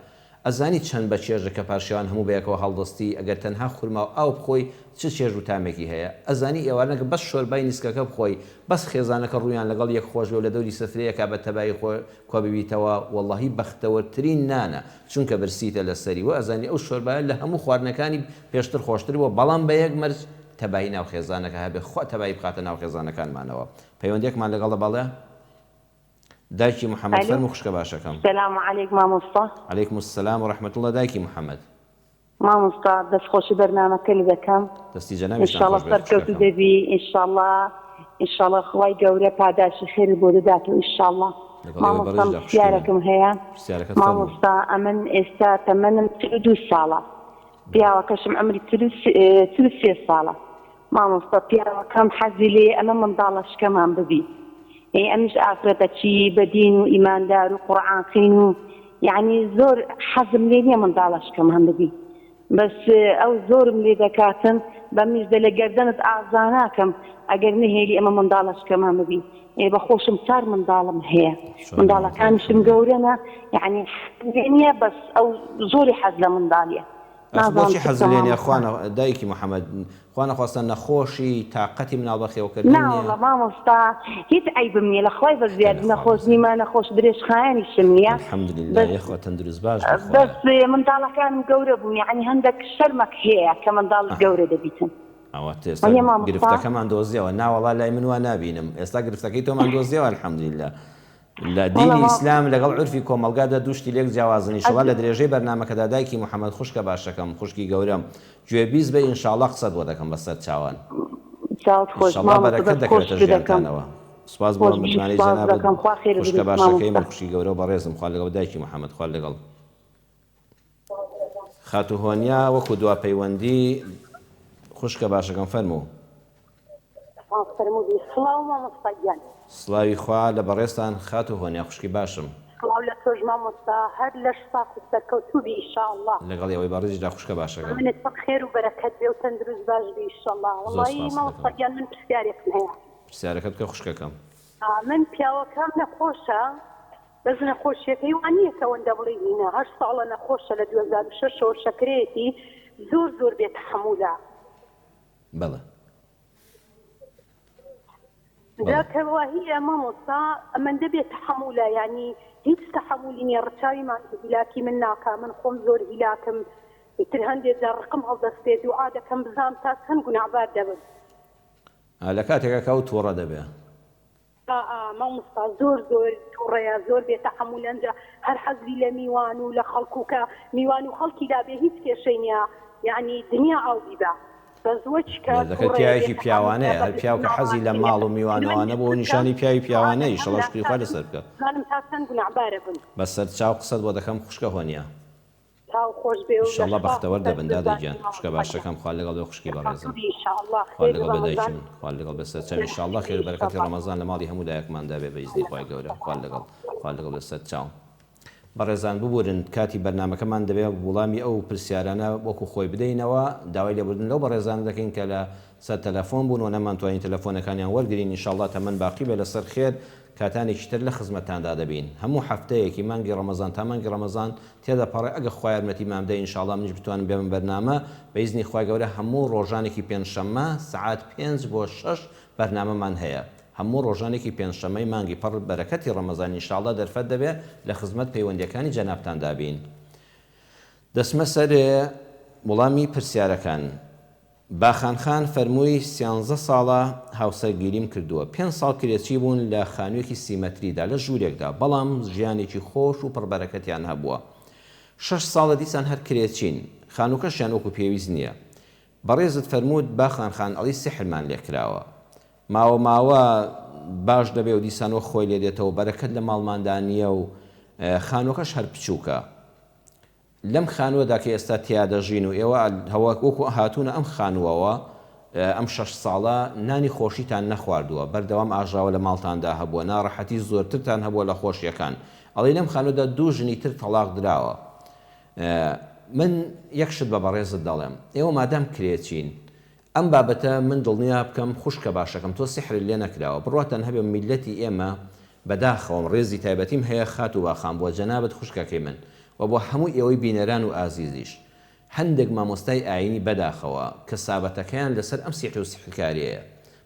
ئەزانی چەند بە چێژە کە پارشێوان هەموو بەیەکەوە هەڵدەستی ئەگەر تەنها خورما و ئاو بخۆی چ چێژ و تامێکی هەیە ئەزانی ئێوارنەکە بەس شۆربای نیسکەکە بخۆی بەس خێزانەکە ڕوویان لەگەڵ یەک خۆش بێ و لە دەوری سفرەیەکا بە تەبایی خۆ کۆببیتەوە وەڵاهی بەختەوەرترین نانە چونکە برسیتە لەسەری وە ئەزانی ئەو شۆربایە لە هەموو خواردنەکانی پێشتر خۆشتر بووە بەڵام بە یەک مەرج تەبایی ناو خێزانەکە هەبێ خوا تەبایی بخاتە ناو خێزانەکانمانەوە پەیوەندیەکمان لەگەڵە بەڵێ دایکی محمد ئەلو فەرموو خوشکە باشەکەم. سلام علیک مامۆستا. علیکم السلام و رحمە اللە دایکی محمد. مامۆستا دەست خۆشی بەرنامەکە لە دەکەم دەستی جەنابیشتان انشاللە خۆش بێت سەرکەوتو خوشکەکەم. دەبی انشاللە انشاللە خوای گەورە پاداشی خێرت بۆ دەداتەوە انشاللە لەگەڵ ئێوەی مامۆستا من بەڕێزیشدا خوشکی من. پرسیارەکم هەیە پرسیارەکەت فەرموو. مامۆستا ئەمن ئێستا تەمەنم 42 ساڵە بەڵێ. پیاوەکەشم عمری 43 ساڵە مامۆستا پیاوەکەم حەزی لێیە ئەمە منداڵەشکەمان ببی ئێ ئەمیش ئافرەتەکی بە دین و ئیماندار و قورعان خین و یەعنی زۆر حەزم لێ نیە منداڵەشکەمان ببی بەس ئەو زۆرم لێ دەکاتن بە منیش دەلێ گەردەنت ئازا ناکەم ئەگەر نەهێلی ئەمە منداڵەشکەمان ببی ئێ بە خۆشم چار منداڵم هەیە چوار مناڵت هەیە منداڵەکانیشم الحمدللە. گەورەنە یەعنی حەزم لێ نیە بەس ئەو زۆری حەز لە منداڵیە ئەخ نازانم بۆچی چ حەزت بکەم لێ نیە مامۆستا. خوا نە دایکی محمد خوا نەخواستە نەخۆشی تاقەتی مناڵ بەخێوکردن نیە. ناوەڵا مامۆستا هیچ عەیبم نیە لە خوای بەزیاد لە خوا نەخۆش بەزیاد. نیمە نەخۆش درێژخایەنیشم نیە الحمدللە بەس یەخوا تەندروست باش بی خوایە. بەس منداڵەکانم گەورە بوون یەعنی هەندەک شەرمەک هەیە کە منداڵت ئەها گەورە دەبیتن ئەوە ئێستا وەنیە مامۆستا؟ گرفتەکەمان دۆزیەوە ناوەڵا لای من وا نابینم ئێستا گرفتەکەی تۆمان دۆزیەوە الحمدللە لە وەڵا دینی ما ئیسلام لەگەڵ عورفی کۆمەڵگادا دوو شتی لێک جیاوازن ئیشەڵا ئەز لە درێژەی بەرنامەکەدا دایکی محمد خوشکە باشەکەم خوشکی گەورەم گوێ بیست بە ئینشاڵا قسەت بۆ دەکەم بەسەر چاوان چاوت خۆش ئیشەڵا مامۆستا بەرەکەت دەست خۆشت دەکەوێتە دەکەم ژیانتانەوە سوپاس بۆ خۆش بژی متمانەی سوپاس جەنابت دەکەم خوا خێرت خوشکە بدات باشەکەی مامۆستا. من خوشکی گەورەو بەڕێزم خوا لەگەڵ دایکی محمد خوا لەگەڵ خاتوو هۆنیا وەکو دوا پەیوەندی خوشکە باشەکەم فەرموو. فەرموو سڵاو مامۆستا گیان. سڵاوی خوا لە بەڕێزتان خاتوو هۆنیا خوشکی باشم. سڵاو لە تۆش مامۆستا هەر لەش ساخ و سەرکەوتوو بی ئیشاڵڵا. لەگەڵ ئێوەی بەڕیزیشدا خوشکە باشەکەم. تەمەنت پڕ خێر و بەرەکەت بێ و تەندروست باش بی ئیشەڵڵا. زۆر وەڵایی سپاست مامۆستا دەکەم. گیان من پرسیارێکم هەیە. پرسیارەکە بکە خوشکەکەم. من پیاوەکەم نەخۆشە بەس نەخۆشیەکەی وا نیە کە ئەوەندە بڵێی هینە هەشت ساڵە نەخۆشە لە 2006 ەوە شەکرەیەتی زۆر زۆر بێ تەحەمولە. بەڵێ. جا بەڵێ. کە وا هیە مامۆستا ئەمەندە بێ تەحەمولە یانی هیچ تەحەمولی نیە ڕچاوی ماندوو هیلاکی من ناکا من خۆم زۆر هیلاکم ئیتر هەندێ جار ڕقم هەڵدەستێ دوعا دەکەم بزانم تا چەند گوناعبار دەبم. ئا لە کاتێکا کە ئەو توڕە دەبێ. ئا ئا مامۆستا زۆر زۆر توڕەیە زۆر بێ تەحەمولە ئەنجا هەر حەزی لە میوان و لە خەڵک و کە میوان و خەڵکی لابێ هیچ کێشەی نیە یەعنی دنیا ئاو بیبا بەس وەچ کە مێردەکەت توڕەیە بێ پیاوێکی تەحەمولە پیاوانەیە بە هەر پیاو کە حەزی لە ناڕەحەتی ماڵ و میوانەوانە بۆ نیشانی پیاوی دوعا پیاوانەیە دەکەم ئیشەڵا شوکری خوای ناچارم لەسەر بکە. بزانم تا چەند گوناعبارە بم. بەسەر چاو قسەت بۆ دەکەم خوشکە هۆنیا. چاو خۆش بێ و لەش ئیشەڵا ساغ و بەختەوەر دەبن تەندروست دادە باشی گیان خوشکە مامۆستا گیان. باشەکەم خوا لەگەڵ بێ خوشکی بەڕێزم سەرکەوتوو بی ئیشاڵڵا خوا خێری لەگەڵ بێ دایکی ڕەمەزان من خوا لەگەڵ بێ سەرچاوم ئیشاڵڵا خێر و بەرەکەتی ئیشاڵڵا. ڕەمەزان لە ماڵی هەموو لایەکماندا بێ بە ئیزنی خوای گەورە خوا لەگەڵ خوا لەگەڵ بێ سەرچاوم. بەڕێزان ببورن کاتی بەرنامەکەمان دەبێ وڵامی ئەو پرسیارانە وەکو خۆی بدەینەوە داوای لێبوردن لەو بەڕێزانە دەکەین کە لە سەر تەلەفۆن بوون و نەمانتوانی تەلەفۆنەکانیان وەرگرین ئیشاڵڵا تەمەن باقی بێ لەسەر خێر کاتانێکی تر لە خزمەتتاندا دەبین هەموو هەفتەیەکی مانگی ڕەمەزان تا مانگی ڕەمەزان تێدەپەڕێ ئەگە خوا یارمەتیمان بدە ان شاءاللە منیش بتوانم بێمە بەرنامە بە ئیزنی خوای گەورە هەموو ڕۆژانێکی پێنجشەممە سەعات پێنج بۆ شەش بەرنامەمان هەیە هەموو ڕۆژانێکی پێنجشەممەی مانگی پڕ بەرەکەتی ڕەمەزان ان شاءاللە دەرفەت دەبێ لە خزمەت پەیوەندیەکانی جەنابتاندا بین دەچمە سەر وڵامی پرسیارەکان. باخان خان فەرمووی سیانزە ساڵە هاوسەرگیریم کردووە، پێنج ساڵ کرێچی بوون لە خانوویەکی سی مەتریدا لە ژوورێکدا، بەڵام ژیانێکی خۆش و پڕ بەرەکەتیان هەبووە. شەش ساڵە دیسان هەر کرێچین، خانووکەشیان وەکو پێویست نییە. بەڕێزت فەرمووت باخان خان ئەڵی سیحرمان لێ کراوە. ماوە ماوە باش دەبێ و دیسان وەک خۆی لێ دێتەوە، بەرەکەت لە ماڵماندا نییە و خانووەکەش هەر بچووکە. لەم خانووەدا کە ئێستا تیا دەژین و ئێوە وەکو هاتوونە ئەم خانووەوە ئەم شەش ساڵە نانی خۆشیتان نەخواردووە، بەردەوام ئاژاوە لە ماڵتاندا هەبووە، ناڕەحەتی زۆرترتان هەبووە لە خۆشیەکان. ئەڵێی لەم خانووەدا دوو ژنی تر تەڵاق دراوە. من یەک شت بە بەڕێزت دەڵێم، ئێوە مادام کرێچین، ئەم بابەتە من دڵنیا بکەم خوشکە باشەکەم تۆ سیحرت لێ نەکراوە بڕواتان هەبێ میللەتی ئێمە بەداخەوەم ڕێزی تایبەتیم هەیە خاتوو باخان بۆ جەنابت خوشکەکەی من. و بۆ هەموو ئێوەی بینەران و ئازیزیش هەندێک مامۆستای ئایینی بەداخەوە کەسابەتەکەیان لەسەر ئەم سیحر و سیحرکاریەیە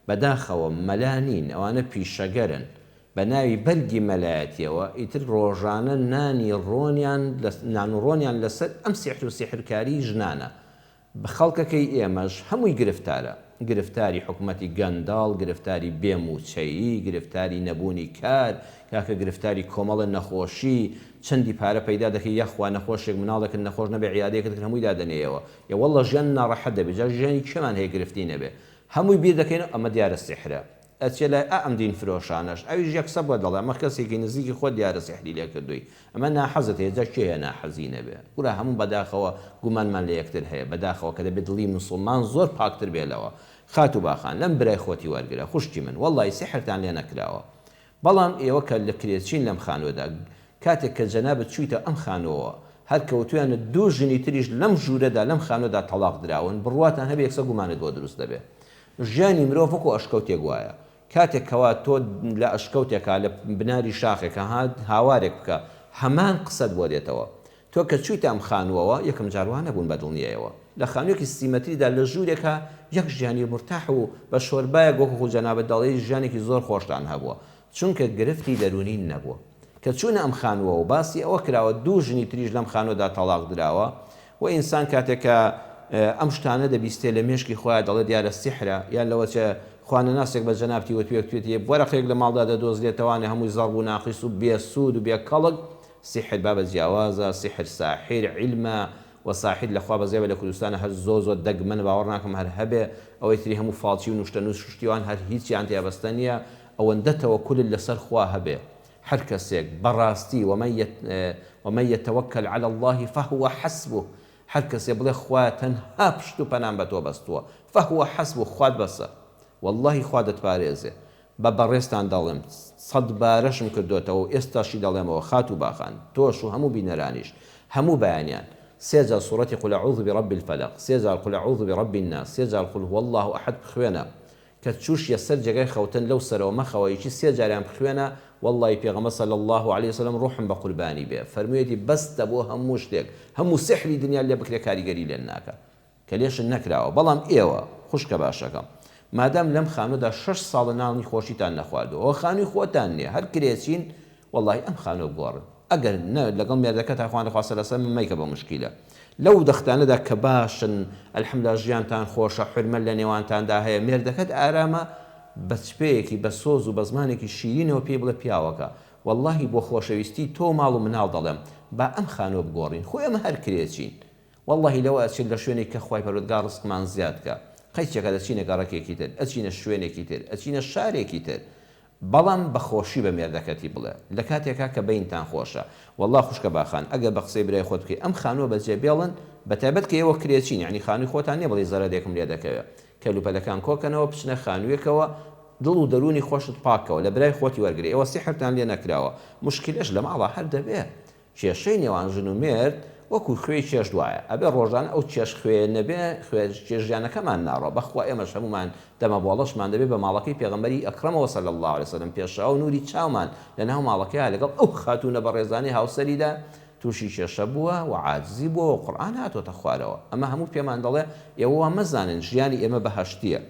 بەداخەوە مەلا نین ئەوانە پیشەگەرن بە ناوی بەرگی مەلایەتیەوە ئیتر ڕۆژانە نانی ڕۆنیان نان و ڕۆنیان لەسەر ئەم سیحر و سیحرکاری ژنانە خەڵکەکەی ئێمەش هەمووی گرفتارە، گرفتاری حکومەتی گەندەڵ، گرفتاری بێ مووچەیی، گرفتاری نەبوونی کار، کاکە گرفتاری کۆمەڵێ نەخۆشی، چەندی پارە پەیدا دەکەی یاخوا نەخۆشێک مناڵێکت نەخۆش نەبێ عیادەیەکت کرد هەمووی دادەنێیەوە، ئێ واللە ژیان ناڕەحەت دەبێ، جا ژیانی کێمان هەیە گرفتی نەبێ؟ هەمووی بیر دەکەینەوە ئەمە دیارە سیحرە. ئەچێ لای ئا ئەم دین فرۆشانەش ئەویش یەکسەر بۆت دەڵێ ئەمە کەسێکی نزیکی خۆت دیارە سیحری لێ کردووی ئەمە ناحەزت هەیە جا کێ هەیە ناحەزی نەبێ کورە هەموو بەداخەوە گومانمان لە یەکتر هەیە بەداخەوە کە دەبێ دڵی موسڵمان زۆر پاکتر بێ لەوە خاتوو باخان لەم برای خۆتی وەرگرە خوشکی من وەڵڵاهی سیحرتان لێ نەکراوە بەڵام ئێوە کە لە کرێچین لەم خانووەدا کاتێک کە جەنابت چوویتە ئەم خانووەوە هەر کەوتویانە دوو ژنی تریش لەم ژوورەدا لەم خانووەدا تەڵاق دراون بڕواتان هەبێ یەکسەر گومانت بۆ دروست دەبێ ژیانی مرۆڤ وەکو ئەشکەوتێک وایە کاتێک کەوا تۆ لە ئەشکەوتێکا لە بناری شاخێکا ها هاوارێک بکە هەمان قسەت بۆ دێتەوە تۆ کە چوویتە ئەم خانووەوە یەکەم جار وا نەبوون بە دڵنیایەوە لە خانوویەکی سی مەتریدا لە ژوورێکا یەک ژیانی مورتاح و بە شۆربایەک وەکو خو جەنابت دەڵێی ژیانێکی زۆر خۆشتان هەبووە چونکە گرفتی دەروونی نەبووە کە چوونە ئەم خانووەوە باسی ئەوە کراوە دوو ژنی تریش لەم خانووەدا تەڵاق دراوە و ئینسان کاتێک کە ئەم شتانە دەبیستێ لە مێشکی خۆیا دەڵێ دیارە سیحرە یان لەوەچێ خوانەناسێک بە جەنابتی وتوێ وتوێتی وەرەقێک لە ماڵدا دەدۆزرێتەوانێ هەمووی زەڕب و ناقیس و بێ سوود و بێ کەڵک سیحر بابە جیاوازە سیحر ساحیر عیلمە و ساحیر لە خوا بەزیابێ لە کوردستانا هەر زۆر زۆر دەگمەنە باوەڕ ناکەم هەر هەبێ ئەوەی تری هەموو فاڵچی و نوشتەنووس شتیوان هەر هیچیان تیا بەستە نیە ئەوەندە تەوەکولت لەسەر خوا هەبێ هەر کەسێک بەڕاستی ومن یتوکل علی اللە فهو حسبه هەر کەسێ بڵێ خوایە تەنها پشت و پەنام بە تۆ بەستووە فهو حسبه خوات بەسە واللەهی خوا دەتپارێزێ بە بەڕێزتان دەڵێم سەدبارەشم کردۆتەوە و ئێستاشی دەڵێمەوە خاتوو باخان تۆش و هەموو بینەرانیش هەموو بەیانیان سێ جار سوڕەتی قل اعوذ برب الفلق سێ جار قل اعوذ برب الناس سێ جار قل هو اللە احد بخوێنە کە چووشیە سەر جێگای خەوتن لەو سەرەوە مەخەوە یەکی سێ جاریان بخوێنە وەڵڵاهی پێغەمبەر صلی اللە علیە وسلم ڕوحم بە قوربانی بێ فەرموویەتی بەستە بۆ هەموو شتێک هەموو سحری دنیا لێ بکرێ کاریگەری لێ ناکا کە لێشت نەکراوە بەڵام ئێوە خوشکە باشەکەم مادام لەم خانوەدا شەش ساڵە نانی خۆشیتان نەخواردوە وە خانوی خۆتان نیە هەر کرێچین وەڵاهی ئەم خانوە بگۆڕن ئەگەر نە لەگەڵ مێردەکەتا خوا نەخواستە لەسەر من مەیکە بە موشکیلە لەو دەختانەدا کە باشن الحمدللە ژیانتان خۆشە حورمەت لە نێوانتاندا هەیە مێردەکەت ئارامە بە چپەیەکی بە سۆز و بە زمانێکی شیرینەوە پێی بڵێ پیاوەکە وەڵاهی بۆ خۆشەویستی تۆ ماڵ و مناڵ دەڵێم با ئەم خانوە بگۆڕین خۆ ئێمە هەر کرێچین وەڵڵەهی لەوە ئەچێت لە شوێنێک کە خوای پەروەردگار ڕزقمان زیاد کا قەیچێکە دەچینە گەڕەکێکی تر ئەچینە شوێنێکی تر ئەچینە شارێکی تر بەڵام بە خۆشی بە مێردەکەتی بڵێ لە کاتێکا کە بەینتان خۆشە وەڵڵا خوشکە باخان ئەگەر بە قسەی برای خۆت بکەی ئەم خانووە بەجێ بێڵن بە تایبەت کە ئێوە کرێچین یانی خانووی خۆتان نیە بڵێی زەرەرێکم لێ دەکەوێ کەلوپەلەکان کۆکەنەوە بچنە خانووێکەوە دڵ و دەروونی خۆشت پاک کەوە لە برای خۆتی وەرگرە ئێوە سیحرتان لێ نەکراوە موشکیلەش لە ماڵا هەر دەبێ کێشەی نێوان ژن و مێرد وەکو خوێی چێشت وایە ئەبێ ڕۆژانە ئەو چێشت خوێیە نەبێ خوێ ژیانەکەمان ناڕوا بەخوا ئێمەش هەموومان دەمەبۆڵەشمان دەبێ بە ماڵەکەی پێغەمبەری ئەکڕەمەوە صلی اللە علیە وسلم پێشەوا و نوری چاومان لەناو ماڵەکەیا لەگەڵ ئەو خاتوونە بەڕێزانەی هاوسەریدا تووشی کێشە بووە و عاجزی بووە و قورئان هاتۆتە خوارەوە ئەمە هەموو پێمان دەڵێ ئێوە وا مەزانن ژیانی ئێمە بەهەشتیە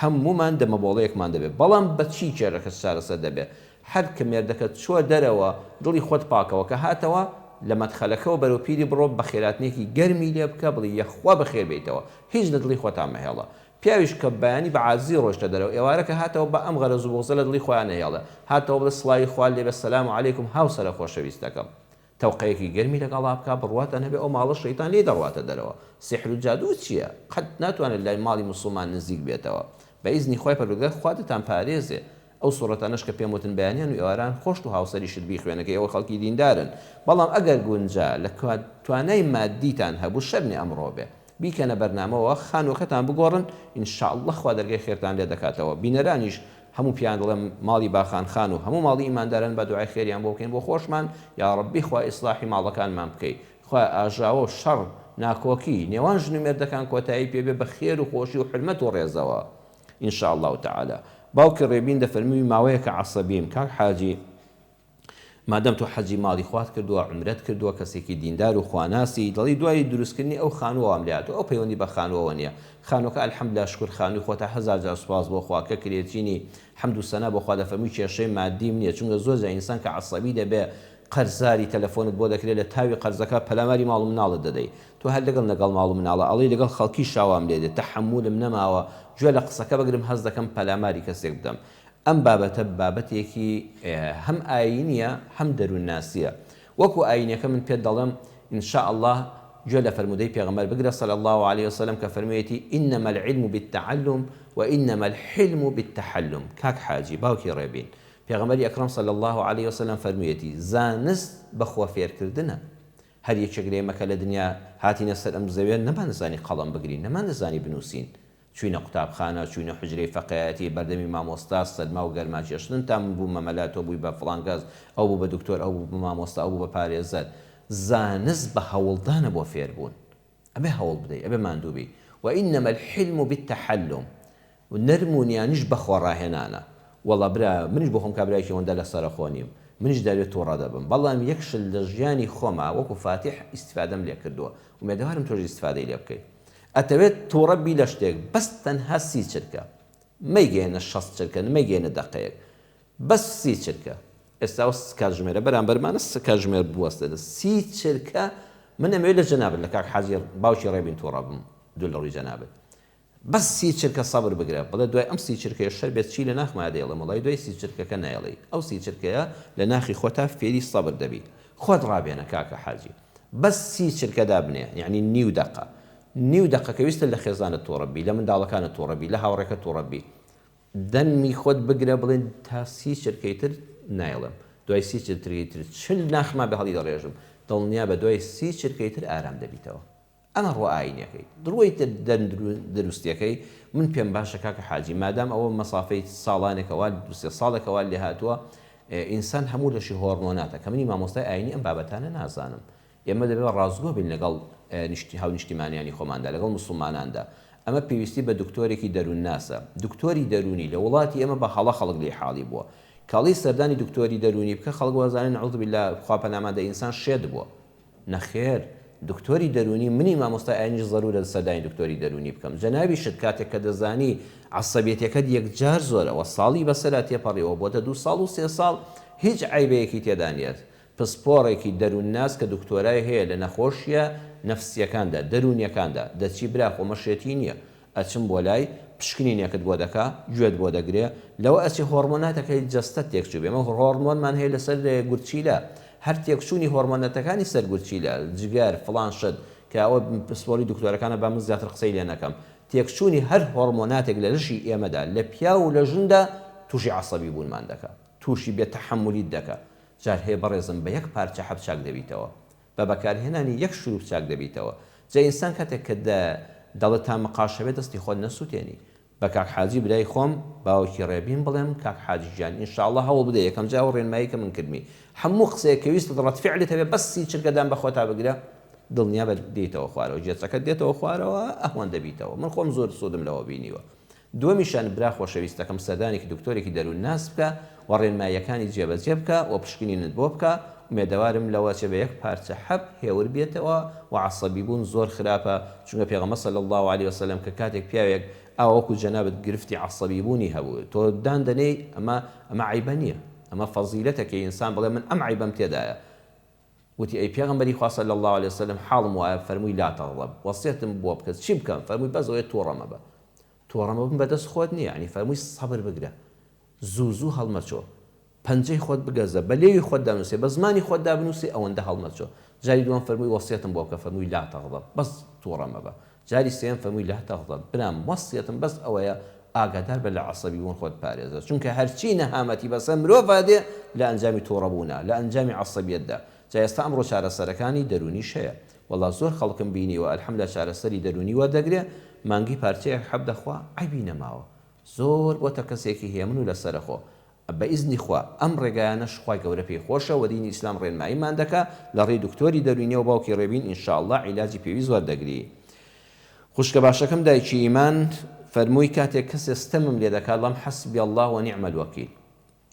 هەموومان دەمەبۆڵەیەکمان دەبێ بەڵام بە چی کێشەکە چارەسەر دەبێ هەر کە مێردەکەت چووە دەرەوە دڵی خۆت پاکەوە کە هاتەوە لە مەدخەلەکەوە بەرەو پیری بڕۆ بەخێراتنێکی گەرمی لێ بکە بڵی یەخوا بەخێر بێیتەوە هیچ لە دڵی خۆتا مەهێڵە پیاویش کە بەیانی بە عاجزی ڕۆیشتە دەرەوە ئێوارە کە هاتەوە با ئەم غەرەز و بوغزە لە دڵی خۆیا نەهێڵێ هاتەوە بڵێ سڵاوی خوات لێ بێ سەلام عەلەیکوم هاوسەرە خۆشەویستەکەم تەوقەیەکی گەرمی لەگەڵا بکا بڕواتان هەبێ ئەو ماڵە شەیتان لێی دەڕواتە دەرەوە سیحر و جادوو چیە قەت ناتوانێت لای ماڵی موسڵمان نزیک بێتەوە بە ئیزنی خوای پەروەردگار خوا دەتان پارێزێ ئەو سوڕەتانەش کە پێم وتن بەیانیان و ئێواران خۆشت و هاوسەریشت بیخوێنە کە ئێوە خەڵکی دیندارن بەڵام ئەگەر گونجا لە توانای مادیتان هەبوو شەرنێ ئەمڕۆ بێ بیکەنە بەرنامەوە خانوەکەتان بگۆڕن ان شاء اللە خوا دەرگای خێرتان لێ دەکاتەوە بینەرانیش هەموو پێیان دەڵێم ماڵی باخان خان و هەموو ماڵی ئیمانداران با دوعای خێریان بۆ بکەین بۆ خۆشمان یاڕەبی خوا ئیسلاحی ماڵەکانمان بکەی خوایە ئاژاوە و شەڕ ناکۆکی نێوان ژن و مێردەکان کۆتایی پێ بێ بە خێر و خۆشی و حورمەت و ڕێزەوە ان شاء اللە تعالی باوکی ڕێبین دەفەرمووی ماوەیەکە عەسەبیم کاک حاجی. مادەم تۆ حەجی ماڵی خوات کردووە، عومرەت کردووە، کەسێکی دیندار و خواناسی، دەڵێی دوای دروستکردنی ئەو خانووە وام لێهاتووە، ئەو پەیوەندی بە خانووەوە نییە، خانووەکە الحمدللە شوکر خانووی خۆتە هەزار جار سوپاس بۆ خوا کە کرێچینی، حەمد و سەنا بۆ خوا دەفەرمووی کێشەی مادیم نییە، چونکە زۆر جار ئینسان کە عەسەبی دەبێ قەرزاری تەلەفۆنت بۆ دەکرێ لە تاوی قەرزەکە پەلاماری ماڵ و مناڵت دەدەی، تۆ هەر لەگەڵ لەگەڵ ماڵ و مناڵە ئەڵێی لەگەڵ خەڵکیشا وام لێدێ تەحەمولم نەماوە گوێ لە قسەکە بگرم هەست دەکەم پەلاماری کەسێک بدەم ئەم بابەتە بابەتێکی هەم ئایینیە هەم دەروونناسیە وەکو ئایینەکە من پێت دەڵێم ان شاء اللە گوێ لە فەرموودەی پێغەمبەر بگرە صلی اللە علیە وسلم کە فەرموویەتی انما العلم بالتعلم وانما الحلم بالتحلم کاک حاجی باوکی ڕێبین پێغەمبەری ئەکرەم صلی اللە علیە وسلم فەرموویەتی زانست بە خۆ فێرکردنە هەر یەکێک لە ئێمە کە لە دنیا هاتینە سەر ئەم زەویە نەماندەزانی قەڵەم بگرین نەماندەزانی بنووسین چووینە قوتابخانە، چووینە حوجرەی فەقێیەتی، بەردەمی مامۆستا، سەرما و گەرما چێشتن، تا من بوومە مەلا، تۆ بووی بە فڵان کەس، ئەو بوو بە دکتۆر، ئەو بوو بە مامۆستا، ئەو بوو بە پارێزەر. زانست بە هەوڵدانە بۆ فێربوون. ئەبێ هەوڵ بدەی، ئەبێ ماندوو بی. وانما الحلم بالتحلم. نەرم و نیانیش بە خۆڕاهێنانە. وەڵا برا، منیش بۆ خۆم کابرایەکی ئەوەندە لەسەرەخۆ نیم. منیش دەرێ توڕە دەبم. بەڵام یەک شت لە ژیانی خۆما وەکو فاتیح ئیستیفادەم لێ کردووە. ئومێدەوارم تۆش ئیستیفادەی لێ بکەی. ئەتەوێت توڕە بی لە شتێک بەس تەنها سی چرکە مەیگەیەنە 60 چرکە مەیگەیەنە دەقەیەک بەس سی چرکە ئێستا ئەو کاتژمێرە بەرامبەرمانە س کاتژمێر بوەستێنە سی چرکە من ئەمەوێت لە جەنابت لە کاک حاجی باوکی ڕێبین توڕە بم دوور لە ڕووی جەنابت بەس سی چرکە سەبر بگرە بڵێ دوای ئەم سی چرکەیە شەر بێت چی لە ناخما دەیڵێم وەڵای دوای سی چرکەکە نایڵێی ئەو سی چرکەیە لە ناخی خۆتا فێری سەبر دەبی خۆت ڕابێنە کاکە حاجی بەس سی چرکە دابنێ یەعنی نیو دەقە نیو دەقە کە ویستت لە خێزانت توڕە بی لە منداڵەکانت توڕە بی لە هاوڕێکەت توڕە بی دەمی خۆت بگرە بڵێ تا سی چرکەی تر نایڵێم دوای سی چرکەی تر چل ناخما بێ هەڵی دەڕێژم دڵنیابە دوای سی چرکەی تر ئارام دەبیتەوە. ئەمە ڕووە ئاینیەکەی. ڕووەی تر دەروستیەکەی، من پێم باشە کاکە حاجی مادام ئەوە مەسافەی ساڵانێکە وا دوو سێ ساڵێکە وا لێهاتووە ئینسان هەموو لەشی هۆرمۆناتە کە منی مامۆستای ئاینی ئەم بابەتانە نازانم ئێمە دەبێ ڕاستگۆ بین لەگەڵ هاونیشتیمانیانی خۆماندا لەگەڵ موسڵماناندا ئەمە پێویستی بە دکتۆرێکی دەروونناسە دکتۆری دەروونی لە وڵاتی ئێمە بە هەڵە خەڵک لێی حاڵی بووە کاڵی سەردانی دکتۆری دەروونی بکە خەڵک وازانێ نعوذ باللە خوا پەنامان دە ئینسان شێت بووە نەخێر دکتۆری دەروونی منی مامۆستای ئاینیش زەرورە سەردانی دکتۆری دەروونی بکەم جەنابیشت کاتێک کە دەزانی عەسەبیەتەکەت یەکجار زۆرە وە ساڵی بەسەرا تێپەڕیوە بۆتە دوو ساڵ و سێ ساڵ هیچ عەیبەیەکی تێدا نیە پسپۆڕێکی دەروونناس کە دکتۆرای هەیە لە نەخۆشیە نەفسیەکاندا دەروونیەکاندا دەچی برا خۆمە شێتی نیە ئەچم بۆ لای، پشکنینێکت بۆ دەکا، گوێت بۆ دەگرێ، لەوە ئەچێ هۆڕمۆناتەکەی جەستەت تێکچووبێ، ئێمە هۆڕمۆنمان هەیە لەسەر گورچیلە، هەر تێکچوونی هۆڕمۆنەتەکانی سەر گورچیلە، جگەر، فڵان شت، کە ئەوە پسپۆڕی دکتۆرەکانە با من زیاتر قسەی لێ نەکەم، تێکچوونی هەر هۆڕمۆناتێک لە لەشی ئێمەدا، لە پیاو و لە ژندا تووشی عەسەبی بوونمان دەکا، تووشی بێ تەحەمولیت دەکا، جار هەیە بەڕێزم بە یەک پارچە حەب چاک دەبیتەوە، بە بەکارهێنانی یەک شروب چاک دەبیتەوە جا ئینسان کاتێک کە دە دەڵێت تا مقاش هەبێت دەستی خۆت نەسوتێنی بە کاک حاجی برای خۆم باوکی ڕێبین بڵێم کاک حاجی گیان ان شاء اللە هەوڵ بدە یەکەم جار ئەو ڕێنمایی کە من کردمی هەموو قسەیەک کە ویستت ڕەد فعلت هەبێ بەس سی چرکە دان بە خۆتا بگرە دڵنیابە دێیتەوە خوارەوە گێچەکەت دێتەوە خوارەوە ئەهوەن دەبیتەوە من خۆم زۆر سوودم لەوە بینیوە دووەمیشیان برا خۆشەویستەکەم سەردانێکی دکتۆرێکی دەروونناس بکە و ڕێنماییەکانی جێبەجێ بکە و پشکنینت بۆ بکە، ئومێدەوارم لەوە چێ بە یەک پارچە حەب هێور بێتەوە و عەسەبی بوون زۆر خراپە چونکە پێغەمبەر صلی اللە علیە وسلم کە کاتێک پیاوێک ئاوا وەکو جەنابت گرفتی عەسەبی بوونی هەبوو تۆ دان دەنێی ئەمە ئەمە عەیبە نیە ئەمە فەزیلەتە کە ئینسان بڵێ من ئەم عەیبەم تێدایە وتی، ئەی پێغەمبەری خوا صلی اللە علیە وسلم حاڵم وایە، فەرمووی، لا تغضب، وەسیەتم بۆ بکە چی بکەم، فەرمووی، بەس ئەوەیە توڕە مەبە، توڕە مەبن بەدەست خۆت نییە، یەعنی فەرمووی سەبر بگرە، زوو زوو هەڵمەچۆ، پەنجەی خۆت بگەزە، بە لێوی خۆتدا نووسێ، بە زمانی خۆتدا بنووسێ ئەوەندە هەڵمەچۆ، جاری دووەم فەرمووی وەسیەتم بۆ بکە، فەرمووی، لا تغضب، بەس توڕە مەبە، جاری سێیەم فەرمووی لا تغضب، برام وەسیەتم بەس ئەوەیە ئاگادار بە لە عەسەبی بوون خۆت بپارێزە چونکە هەرچی نەهامەتی بەسەر مرۆڤا دێ لە ئەنجامی توڕە بوونە لە ئەنجامی عەسەبیەتدا جا ئێستا ئەمڕۆ چارەسەرەکانی دەروونیش هەیە وەڵا زۆر خەڵکم بینیوە الحمدللە چارەسەری دەروونی وەردەگرێ مانگی پارچەیەک حەب دەخوا عەیبی نەماوە زۆر بۆتە کەسێکی هێمن و لەسەرەخۆ بە ئیزنی خوا ئەم ڕێگایانەش خوای گەورە پێی خۆشە وە دینی ئیسلام ڕێنماییمان دەکا لە ڕێی دکتۆری دەروینیەوە باوکی ڕێبین ان شاء اللە عیلاجی پێویست وەردەگری خوشکە باشەکەم دایکی ئیمان فەرمووی کاتێک کەسێ ستەمم لێ دەکات ڵەم حسبی اللە و نعم الوکیل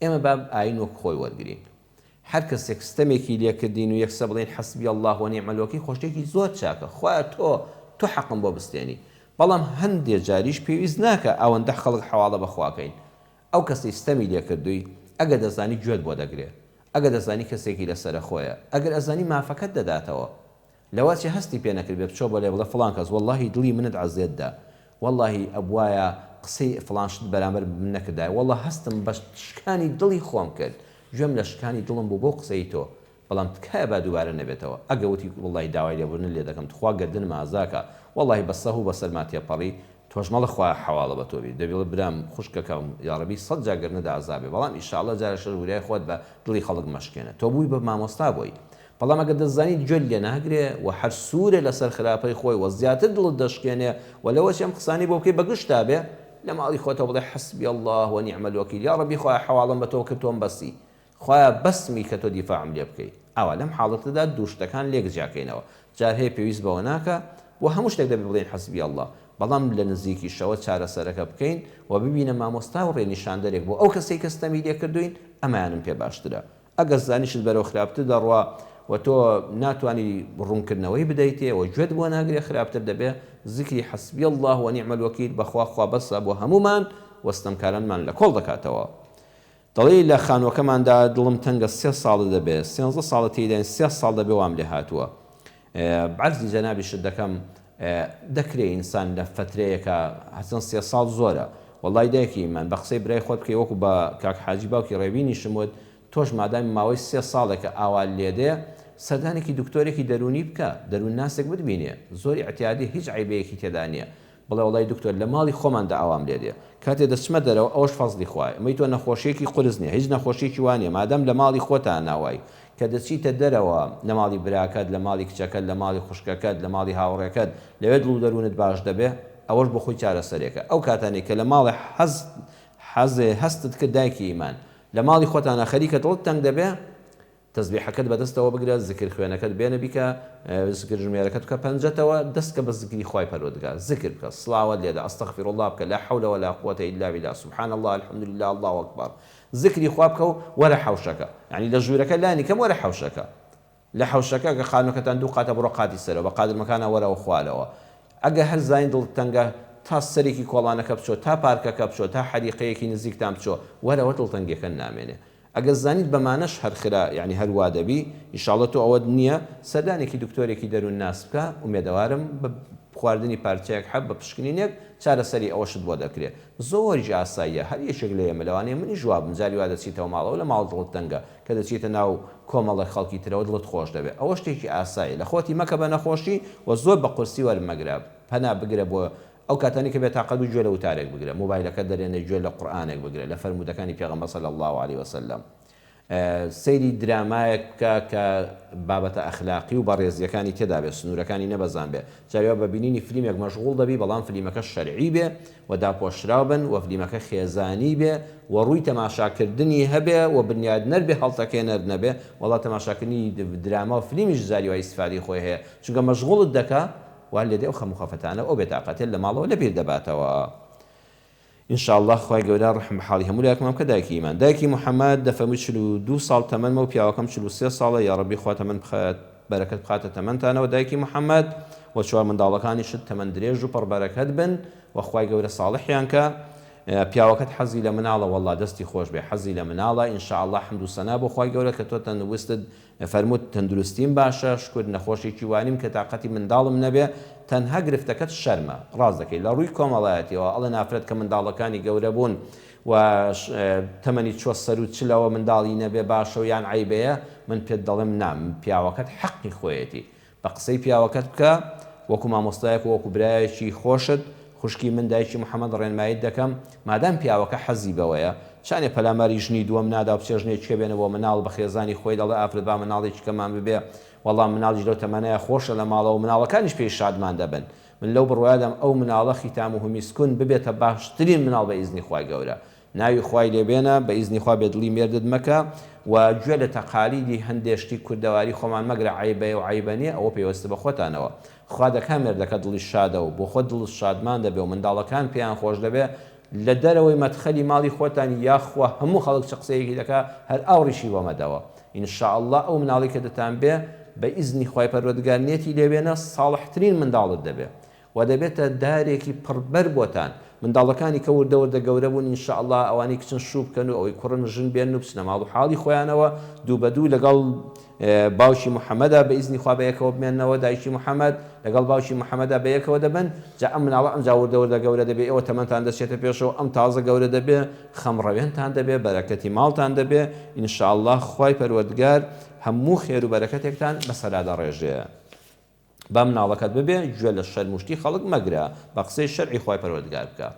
ئێمە با ئاین وەک خۆی وەرگرین. هەر کەسێک ستەمێکی لێ کردین و یەکسەر بڵێین حسبی اللە و نعم الوکیل خۆ شتێکی زۆر چاکە خوایە تۆ تۆ حەقم بۆ بستێنی بەڵام هەندێ جاریش پێویست ناکا ئەوەندە خەڵک حەواڵە بە خوا کەین ئەو کەسەی ستەمی لێ کردووی ئەگەر دەزانی گوێت بۆ دەگرێ ئەگەر دەزانی کەسێکی لەسەرەخۆیە ئەگەر ئەزانی مافەکەت دەداتەوە لەوەچێ هەستی پێ نەکردبێ بچۆ بۆ لای بڵێ فڵان کەس وەڵاهی دڵی منت عەزێت دا وەڵاهی ئەبوایە قسەی فڵان شت بەرامبەر بە من نەکردایە وەڵا هەستم بە شکانی دڵی خۆم کرد گوێم لە شکانی دڵم بوو بەو قسەی تۆ بەڵام تکایە با دووبارە نەبێتەوە ئەگە وتی وەڵاهی داوای لێبوردنت لێ دەکەم تخوا گەردنم ئازا کە وەڵاهی بە سەهوو بەسەرما تێپەڕی تۆش مەڵێ خوایە حەواڵە بە تۆ بی دەبی بڵێ برام خوشکەکەم یاڕەبی سەت جار گەردنت ئازا بێ بەڵام ئیشاڵڵا جارێ شەش وریای خۆت بە دڵی خەڵک مەشکێنە تۆ بووی بە مامۆستا بۆی بەڵام ئەگەر دەتزانی گوێت لێ ناگرێ و هەر سوورە لەسەر خراپەی خۆی و زیاتر دڵت دەشکێنێ و لەوەچی ئەم قسانەی بۆ بکەی بە گژتا بێ لە ماڵی خۆتەوە بڵێ حسبی اللە و نعم الوکیل یاڕەبی خوایە حەواڵەم بە تۆ کرد تۆم بەسی خوایە بەسمی کە تۆ دیفاعم لێ بکەی ئاوا لەم حاڵەتەدا دوو شتەکان لێک جیاکەینەوە جار هەیە پێویست بەوە ناکا بۆ هەموو شتێک دەبێ بڵێین حسبی اللە بەڵام لە نزیکیشەوە چارەسەرەکە بکەین و ببینە مامۆستا و ڕێنیشاندەرێک بۆ ئەو کەسەی کە ستەمی لێ کردووین ئەمەیانم پێ باشترە ئەگەر زانیشت بەرەو خراپتر دەڕوا و تۆ ناتوانی ڕوونکردنەوەی بدەیتێ و گوێت بۆ ناگرێ خراپتر دەبێ زیکری حسبی اللە و نعم الوکیل بەخوا خوا بەسە بۆ هەموومان و ستەمکارانمان لە کۆڵ دەکاتەوە. دەڵێی لە خانوەکەماندا دڵم تەنگە سێ ساڵە دەبێ سێنزە ساڵە تێیداین سێ ساڵ دەبێ وام لێ هاتووە عەرزی جەنابیشت دەکەم دەکرێ ئینسان لە فەترەیەکا هەرچەند سێ ساڵ زۆرە وەڵای دایکی ئیمان بە قسەی برای خۆت بکەی وەکو بە کاک حاجی باوکی ڕێبینیشم وت تۆش مادامی ماوەی سێ ساڵێکە ئاوا لێدێ سەردانێکی دکتۆرێکی دەروونی بکە دەروونناسێک بتبینێ زۆر ئیعتیادی هیچ عەیبەیەکی تێدا نییە بڵێ وەڵای دکتۆر لە ماڵی خۆماندا ئاوام لێ دێ کاتێ دەچمە دەرەوە ئەوەش فەزڵی خوایە ئەمەی تۆ نەخۆشیەکی قورس نیە هیچ نەخۆشیەکی وا نیە مادام لە ماڵی خۆتانا وای کە دەچیتە دەرەوە لە ماڵی براکەت لە ماڵی کچەکەت لە ماڵی خوشکەکەت لە ماڵی هاوڕێکەت لەوێ دڵ و دەروونت باش دەبێ ئەوەش بۆ خۆی چارەسەرێکە ئەو کاتانەی کە لە ماڵێ حەز حەزێ هەستت کرد دایکی ئیمان لە ماڵی خۆتانا خەریکە دڵت تەنگ دەبێ تەزبیحەکەت بەدەستەوە بگرە، زکر خوێنەکەت بێنە بیکە، زکر ژمێرەکەت بکە پەنجەتەوە، دەست کە بە زکری خوای پەروەردگار، زکر بکە، سڵاوات لێدە، استغفراللە بکە، لا حول ولا قوة الا باللە، سبحان اللە، الحمدللە، اللە اکبر، زکری خوا بکە و وەرە حەوشەکە، یەعنی لە ژوورەکە لانی کەم وەرە حەوشەکە، لە حەوشەکە گەر خانووەکەتان دوو قاتە بڕۆ قاتی سەرەوە، بە قادرمەکانا وەرەوە خوارەوە، ئەگەر هەر زانی دڵت تەنگە تا سەرێکی کۆڵانەکە بچۆ، تا پارکەکە بچۆ، تا حەدیقەیەکی نزیکتان بچۆ، وەرەوە دڵتەنگیەکەت نامێنێ. ئەگەر زانیت بەمانەش هەر خرا یانی هەر وا دەبی ئیشاڵە تۆ ئەوەت نیە سەردانێکی دکتۆرێکی دەرون ناس بکە ئومێدەوارم بە خواردنی پارچەیەک حەب بە پشکنینێک چارەسەری ئەوەشت بۆ دەکرێ زۆریش ئاساییە هەر یەکێک لە ئێمە لەوانەیە منیش وابم جاری وا دەچیتەوە ماڵەوە لە ماڵ دڵت تەنگە کە دەچیتە ناو کۆمەڵێک خەڵکی ترەوە دڵت خۆش دەبێ ئەوە شتێکی ئاساییە لە خۆتی مەکە بە نەخۆشی وە زۆر بە قورسی وەرمەگرە پەنا بگرە بۆ ئەو کاتانەی کە بێتاقەت بووی گوێ لە وتارێک بگرە، مۆبایلەکەت دەرێنە گوێ لە قورئانێک بگرە، لە فەرموودەکانی پێغەمبەر صلی اللە علیە وسلم. سەیری درامایەک بکە کە بابەتە ئەخلاقی و بەڕێزییەکانی تێدا بێ، سنوورەکانی نەبەزانبێ. جاری وا بە بینینی فلیمێک مەشغوڵ دەبی، بەڵام فلیمەکە شەرعی بێ و داپۆشراو بن و فلیمەکە خێزانی بێ و ڕووی تەماشاکردنی هەبێ و بنیادنەر بێ هەڵتەکێنەر نەبێ. وەڵا تەماشاکردنی دراما و فلیمیش جاری وا ئیستیفادەی خۆی هەیە، چونکە مەشغوڵت دەکا. وا لێدێ ئەو خەم و خەفەتانە و ئەو بێتاقەتیە لە ماڵەوە لەبیر دەباتەوە ان شاء اللە خوای گەورە ڕەحم بە حاڵی هەموو لایەکمان بکە دایکی ئیمان دایکی محمد دەفەرمووی 42 ساڵ تەمەنمە و پیاوەکەم 43 ساڵە یاڕەبی خوا تەمەن بخات بەرەکەت بخاتە تەمەنتانەوە دایکی محمد و چوار منداڵەکانیشت تەمەن درێژ و پڕ بەرەکەت بن و خوای گەورە ساڵحیان کە پیاوەکەت حەزی لە مناڵە وەڵا دەستی خۆش بێ حەزی لە مناڵە ان شاء اللە حمد و سەنا بۆ خوای گەورە کە تۆ تەندروستت فەرمووت تەندروستیم باشە شکور نەخۆشێکی وانیم کە تاقەتی منداڵم نەبێ تەنها گرفتەکەت شەرمە ڕاست دەکەی لە ڕووی کۆمەڵایەتیەوە ئەڵێن ئافرەت کە منداڵەکانی گەورە بوون و تەمەنی چوە سەروو چلەوە منداڵی نەبێ باشە و یان عەیبەیە من پێت دەڵێم نا پیاوەکەت حەقی خۆیەتی بە قسەی پیاوەکەت بکە وەکو مامۆستایەک و وەکو برایەکی خۆشت خوشکی من دایکی محمد ڕێنماییت دەکەم مادام پیاوەکە حەزی بەوەیە چانێ پەلاماری ژنی دووەم نادا و بچێ ژنێکی کە بێنە بۆ مناڵ بە خێزانی خۆی دەڵێ ئافرەت با مناڵێکی کەمان ببێ وەڵا مناڵیش لەو تەمەنەیە خۆشە لە ماڵەوە مناڵەکانیش پێی شادمان دەبن من لەو بڕوایەدام ئەو مناڵە ختامه مسکون ببێتە باشترین مناڵ بە ئیزنی خوای گەورە ناوی خوای لێ بێنە، بە ئیزنی خوا بێدڵی مێردت مەکە و گوێ لە تەقالیدی هەندێ شتی کوردەواری خۆمان مەگرە عەیبەیە و عەیبە نیە ئەوە پەیوەستە بە خۆتانەوە خوا دەکا مێردەکەت دڵی شادە و بۆ خۆت دڵت شادمان دەبێ و منداڵەکان پێیان خۆش دەبێ لە دەرەوەی مەدخەلی ماڵی خۆتان یاخوا هەموو خەڵک چ قسەیەکی دەکا هەر ئاوڕیشی بۆ مەدەوە. ان شاء اللە ئەو مناڵەی کە دەتان بێ بە ئیزنی خوای پەروەردگار نێتی لێ بێنە ساڵحترین منداڵت دەبێ وە دەبێتە دارێکی پڕ بەر بۆتان منداڵەکانی کە وردە وردە گەورە بوون ان شاء اللە ئەوانەی کچن شوو بکەن و ئەوەی کوڕن ژن بێنن و بچنە ماڵ و حاڵی خۆیانەوە دوو بە دوو لەگەڵ باوکی محمدا بە ئیزنی خوا بەیەکەوە بمێننەوە دایکی محمد لەگەڵ باوکی محمدا بەیەکەوە دەبن جا ئەم مناڵە ئەمجا وردە وردە گەورە دەبێ ئێوە تەمەنتان دەچێتە پێشەوە ئەم تازە گەورە دەبێ خەم ڕەوێنتان دەبێ بەرەکەتی ماڵتان دەبێ ان شاء اللە خوای پەروەردگار هەموو خێر و بەرەکەتێکتان بەسەرا دەڕێژێ. با مناڵەکەت ببێ گوێ لە شەرم و شتی خەڵک مەگرە بە قسەی شەرعی خوای پەروەردگار بکە.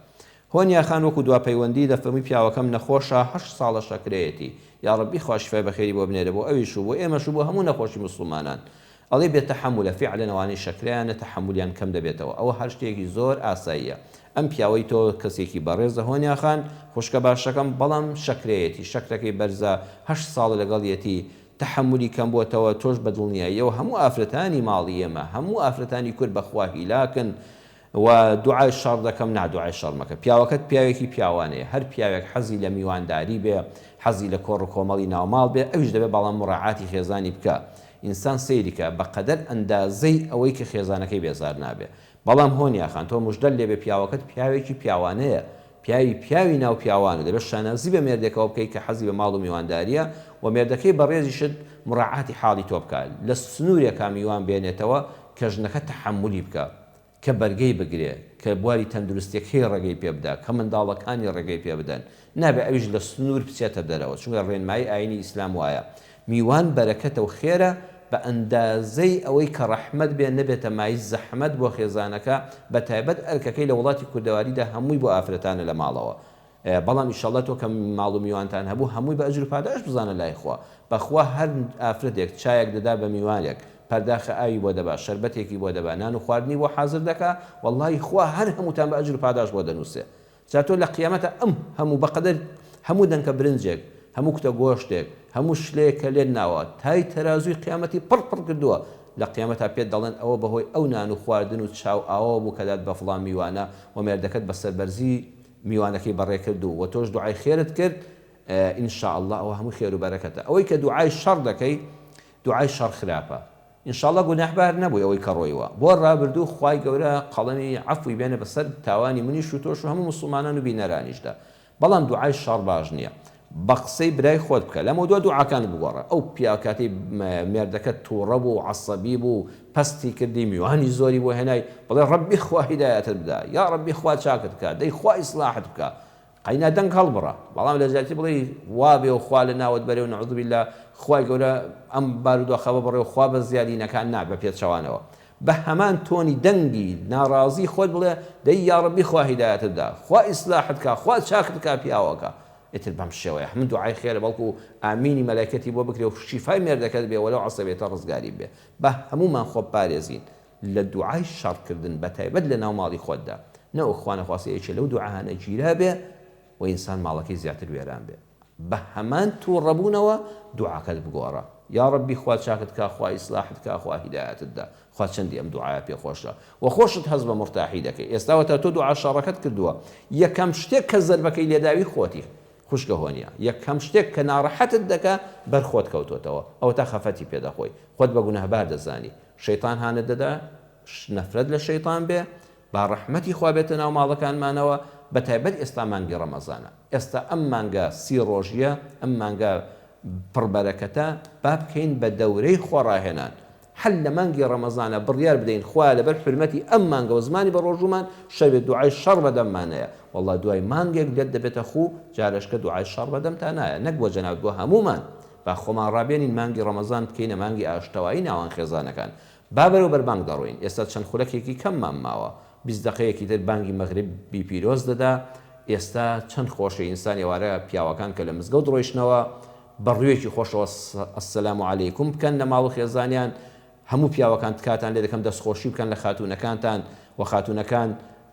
هۆنیا خان وەکو دوا پەیوەندی دەفەرموی پیاوەکەم نەخۆشە هەشت ساڵە شەکرەیەتی یاڕەبی خوا شیفای بەخێری بۆ بنێرێ بۆ ئەویش و بۆ ئێمەش و بۆ هەموو نەخۆشی موسڵمانان ئەڵێ بێ تەحەمولە فیعلەن ئەوانەی شەکرەیانە تەحەمولیان کەم دەبێتەوە ئەوە هەر شتێکی زۆر ئاساییە ئەم پیاوەی تۆ کەسێکی بەڕێزە هۆنیا خان خوشکە باشەکەم بەڵام شەکرەیەتی شەکرەکەی بەرزە هەشت ساڵە لەگەڵیەتی تەحەمولی کەم بۆتەوە تۆش بە دڵنیاییەوە هەموو ئافرەتانی ماڵی ئێمە هەموو ئافرەتانی کورد بەخوا هیلاکن و دوعای شەڕ دەکەم نا دوعای شەڕ مەکە پیاوەکەت پیاوێکی پیاوانەیە هەر پیاوێک حەزی لە میوانداری بێ حەزی لە کۆڕ و کۆمەڵی ناوماڵ بێ ئەویش دەبێ بەڵام موڕاعاتی خێزانی بکا ئینسان سەیری کە بە قەدەر ئەندازەی ئەوەی کە خێزانەکەی بێزار نابێ بەڵام هۆنیا خان تۆ مژدەت لێبێ پیاوەکەت پیاوێکی پیاوانەیە پیاوی پیاوی ناو پیاوانە دەبێت شانازی بە مێردێکەوە بکەی کە حەزی بە ماڵ و میوانداریە و مێردەکەی بەڕێزیشت مڕاعاتی حاڵی تۆ بکا لە سنورێکا میوان بێنێتەوە کە ژنەکە تەحەمولی بکا کە بەرگەی بگرێ کە بواری تەندروستیەکەی ڕێگەی پێ بدا کە منداڵەکانی ڕێگەی پێ بدەن نابێ ئەویش لە سنور بچێتە دەرەوە چونکە ڕێنمایی ئاینی ئیسلام وایە میوان بەرەکەتە و خێرە بە ئەندازەی ئەوەی کە ڕەحمەت بێ نەبێتە مایەی زەحمەت بۆ خێزانەکە بە تایبەت ئەرکەکەی لە وڵاتی کوردەواریدا هەمووی بۆ ئافرەتانە لە ماڵەوە بەڵام ئیشەڵا تۆ کە ماڵ و میوانتان هەبوو هەمووی بە ئەجر و پاداشت بزانە لای خوا بەخوا هەر ئافرەتێک چایەک دەدا بە میوانێک پەرداخە ئاوی بۆ دەبا شەربەتێکی بۆ دەبا نان و خواردنی بۆ حازر دەکا وەڵڵاهی خوا هەر هەمووتان بە ئەجر و پاداشت بۆ دەنووسێ جا تۆ لە قیامەتا ئەم هەموو بەقەدەر هەموو دەنکە برنجێک، هەموو کوتە گۆشتێک، هەموو شلەیەک کە لێت ناوە، تای تەرازووی قیامەتی پڕ پڕ کردووە، لە قیامەتا پێت دەڵێن ئەوە بەهۆی ئەو نان و خواردن و چا و ئاوەوە بوو کە دات بە فڵان میوانە و مێردەکەت بە سەربەرزی میوانەکەی بەڕێ کرد و وە تۆش دوعای خێرت کرد، ان شاء اللە ئەوە هەموو خێر و بەرەکەتە. ئەوەی کە دوعای شەڕ دەکەی، دوعای شەڕ خراپە. ان شاء اللە گوناحبار نەبووی ئەوەی کە ڕۆیوە بۆ ڕابردوو خوای گەورە قەڵەمی عەفوی بێنێ بەسەر تاوانی منیش و تۆش و هەموو موسڵمانان و بینەرانیشدا بەڵام دوعای شەڕ باش نیە بەقسەی برای خۆت بکە لەمەودوا دوعاکانت بگۆڕە ئەو پیا کاتەی مێردەکەت توڕە بوو و عەسەبی بوو پەستی کردی میوانی زۆری بۆ هێنای بڵێ ڕەبی خوا هیدایەتت بدا یاڕەبی خوا چاکت بکا دەی خوا ئیسڵاحت بکا قەینا دەنگ هەڵبڕە بەڵام لە جیاتی بڵێی وابێ و خوا لە ناوت بەرێ و نعوذ باللە خوای گەورە ئەم بارودۆخە ببڕێ و خوا بە زیادی نەکا نا بە پێچەوانەوە بە هەمان تۆنی دەنگی ناڕازی خۆت بڵێ دەی یاڕەبی خوا هیدایەتت بدا خوا ئیسلاحت کا خوا چاکت کا پیاوەکە ئیتر بەم شێوەیە هەموو دوعای خێرە بەڵکو ئامینی مەلایکەتی بۆ بکرێ و شیفای مێردەکەت بێ وە لەو عەسەبیەتە ڕزگاری بێ با هەموومان خۆ بپارێزین لە دوعای شەڕ کردن بەتایبەت لە ناو ماڵی خۆتدا نەوەک خوا نەخواستە یەکێ لەو دوعایانە گیرابێ و ئینسان ماڵەکەی زیاتر وێران بێ بە هەمان توڕەبوونەوە دوعاکەت بگۆڕە یاڕەبی خوا چاکت کا خوا ئیسلاحت کا خوا هیدایەتت دا خوا چەندی ئەم دوعایە پێ خۆشە وە خۆشت هەست بە مورتاحی دەکەی ئێستا وەتا تۆ دوعا شەڕەکەت کردووە یەکەم شتێک کە زەربەکەی لێداوی خۆتی خوشکە هۆنیا یەکەم شتێک کە ناڕەحەتت دەکا بەر خۆت کەوتۆتەوە ئەوەتا خەفەتی پێ دەخۆی خۆت بە گوناهبار دەزانی شەیتان هانت دەدا نەفرەت لە شەیتان بێ با ڕەحمەتی خوا بێتە ناو ماڵەکانمانەوە بەتایبەت ئێستا مانگی ڕەمەزانە ئێستا ئەم مانگە سی ڕۆژیە ئەم مانگە پڕ بەرەکەتە با بکەین بە دەورەی خۆ ڕاهێنان هەر لە مانگی ڕەمەزانە بڕیار بدەین خوایە لەبەر حورمەتی ئەم مانگە و زمانی بە ڕۆژوومان شەوێ دوعای شەڕ بەدەممانەیە وەڵا دوای مانگێک لێت دەبێتە خوو جارێشکە دوعای شەڕ بەدەمتا نایە نەک بۆ جەنابت بۆ هەموومان با خۆمان ڕابێنین مانگی ڕەمەزان بکەینە مانگی ئاشتەوایی ناوان خێزانەکان با بەرەو بەربانگ دەڕۆین ئێستا چەند خولەکێکی کەممان ماوە 20 دەقەیەکی تر بانگی مەغریبی پیرۆز دەدا ئێستا چەند خۆشە ئینسان ئێوارە پیاوەکان کە لە مزگەوت ڕۆیشتنەوە بە ڕوویەکی خۆشەوە السلام علیکم بکەن لە ماڵ و خێزانیان هەموو پیاوەکان تکاتان لێ دەکەم دەستخۆشی بکەن لە خاتوونەکانتان و خاتوونەکان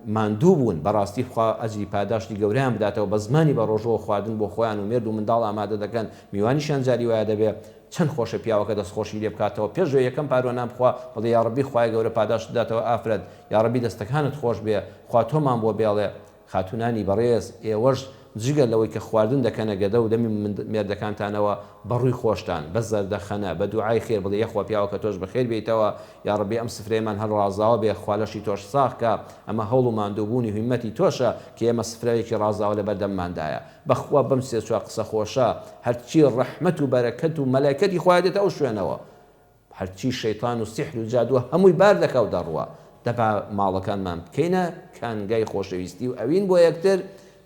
ماندوو بوون بەڕاستی خوا ئەجری پاداشتی گەورەیان بداتەوە بە زمانی بە ڕۆژەوە خواردن بۆ خۆیان و مێرد و منداڵ ئامادە دەکەن میوانیشیان جاری وایە دەبێ چەند خۆشە پیاوەکە دەستخۆشی لێ بکاتەوە پێش ئەوەی یەکەم پاروە نان بخوا بڵێ یاڕەبی خوای گەورە پاداشتت بداتەوە ئافرەت یاڕەبی دەستەکانت خۆش بێ خوا تۆمان بۆ بێڵێ خاتوونانی بەڕێز ئێوەش. جگە لەوەی کە خواردن دەکەنە گەدە و دەمی مێردەکانتانەوە بە ڕووی خۆشتان، بە زەردەخەنە، بە دوعای خێر بڵێ یەخوا پیاوەکە تۆش بەخێر بێیتەوە، یاڕەبی ئەم سفرەیەمان هەر ڕازاوە بێ، خوا لەشی تۆش ساغ کا، ئەمە هەوڵ و ماندووبوونی هیممەتی تۆشە کە ئێمە سفرەیەکی ڕازاوە لەبەر دەمماندایە. بەخوا بەم سێ چوار قسە خۆشە هەرچی ڕەحمەت و بەرەکەت و مەلایکەتی خوایە دێتە ئەو شوێنەوە. هەرچی شەیتان و سیحر و جادووە هەمووی بار دەکا و دەڕوا. دەبا ماڵەکانمان بکەینە کانگای خۆشەویستی و ئەوین بۆ یەکتر،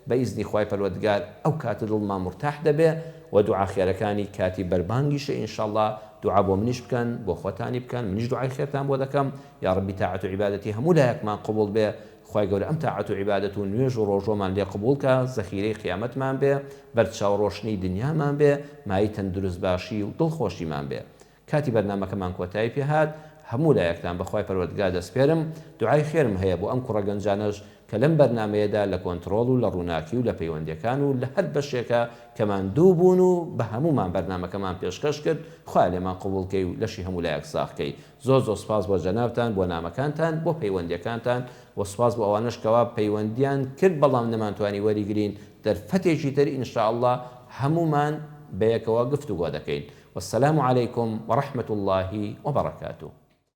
بە ئیزنی خوای پەروەردگار ئەو کاتە دڵمان مورتاح دەبێ و دوعا خێرەکانی کاتی بەربانگیشە ان شاء اللە دوعا بۆ منیش بکەن بۆ خۆتانی بکەن منیش دوعای خێرتان بۆ دەکەم یاڕەبی تاعەت و عیبادەتی هەموو لایەکمان قبوڵ بێ خوای گەورە ئەم تاعەت و عیبادەت و نوێژ و ڕۆژوەمان لێ قبوڵ کا زەخیرەی قیامەتمان بێ بەرچاو ڕۆشنی دنیامان بێ مایەی تەندروست باشی و دڵخۆشیمان بێ کاتی بەرنامەکەمان کۆتایی پێ هات هەموو لایەکتان بە خوای پەروەردگار دەسپێرم دوعای خێرم هەیە بۆ ئەم کوڕە گەنجانەش کە لەم بەرنامەیەدا لە کۆنتڕۆڵ و لە ڕووناکی و لە پەیوەندیەکان و لە هەر بەشێکا کە ماندوو بوون و بە هەموومان بەرنامەکەمان پێشکەش کرد خوایە لێمان قبوڵ کەی و لەشی هەموو لایەک ساغ کەی زۆر زۆر سوپاس بۆ جەنابتان بۆ نامەکانتان بۆ پەیوەندیەکانتان وە سوپاس بۆ ئەوانەش کەوا پەیوەندیان کرد بەڵام نەمانتوانی وەریگرین دەرفەتێکی تر ان شاء اللە هەموومان بەیەکەوە گفتوگۆ دەکەین والسلام علیکم ورحمە اللە وبرکاته.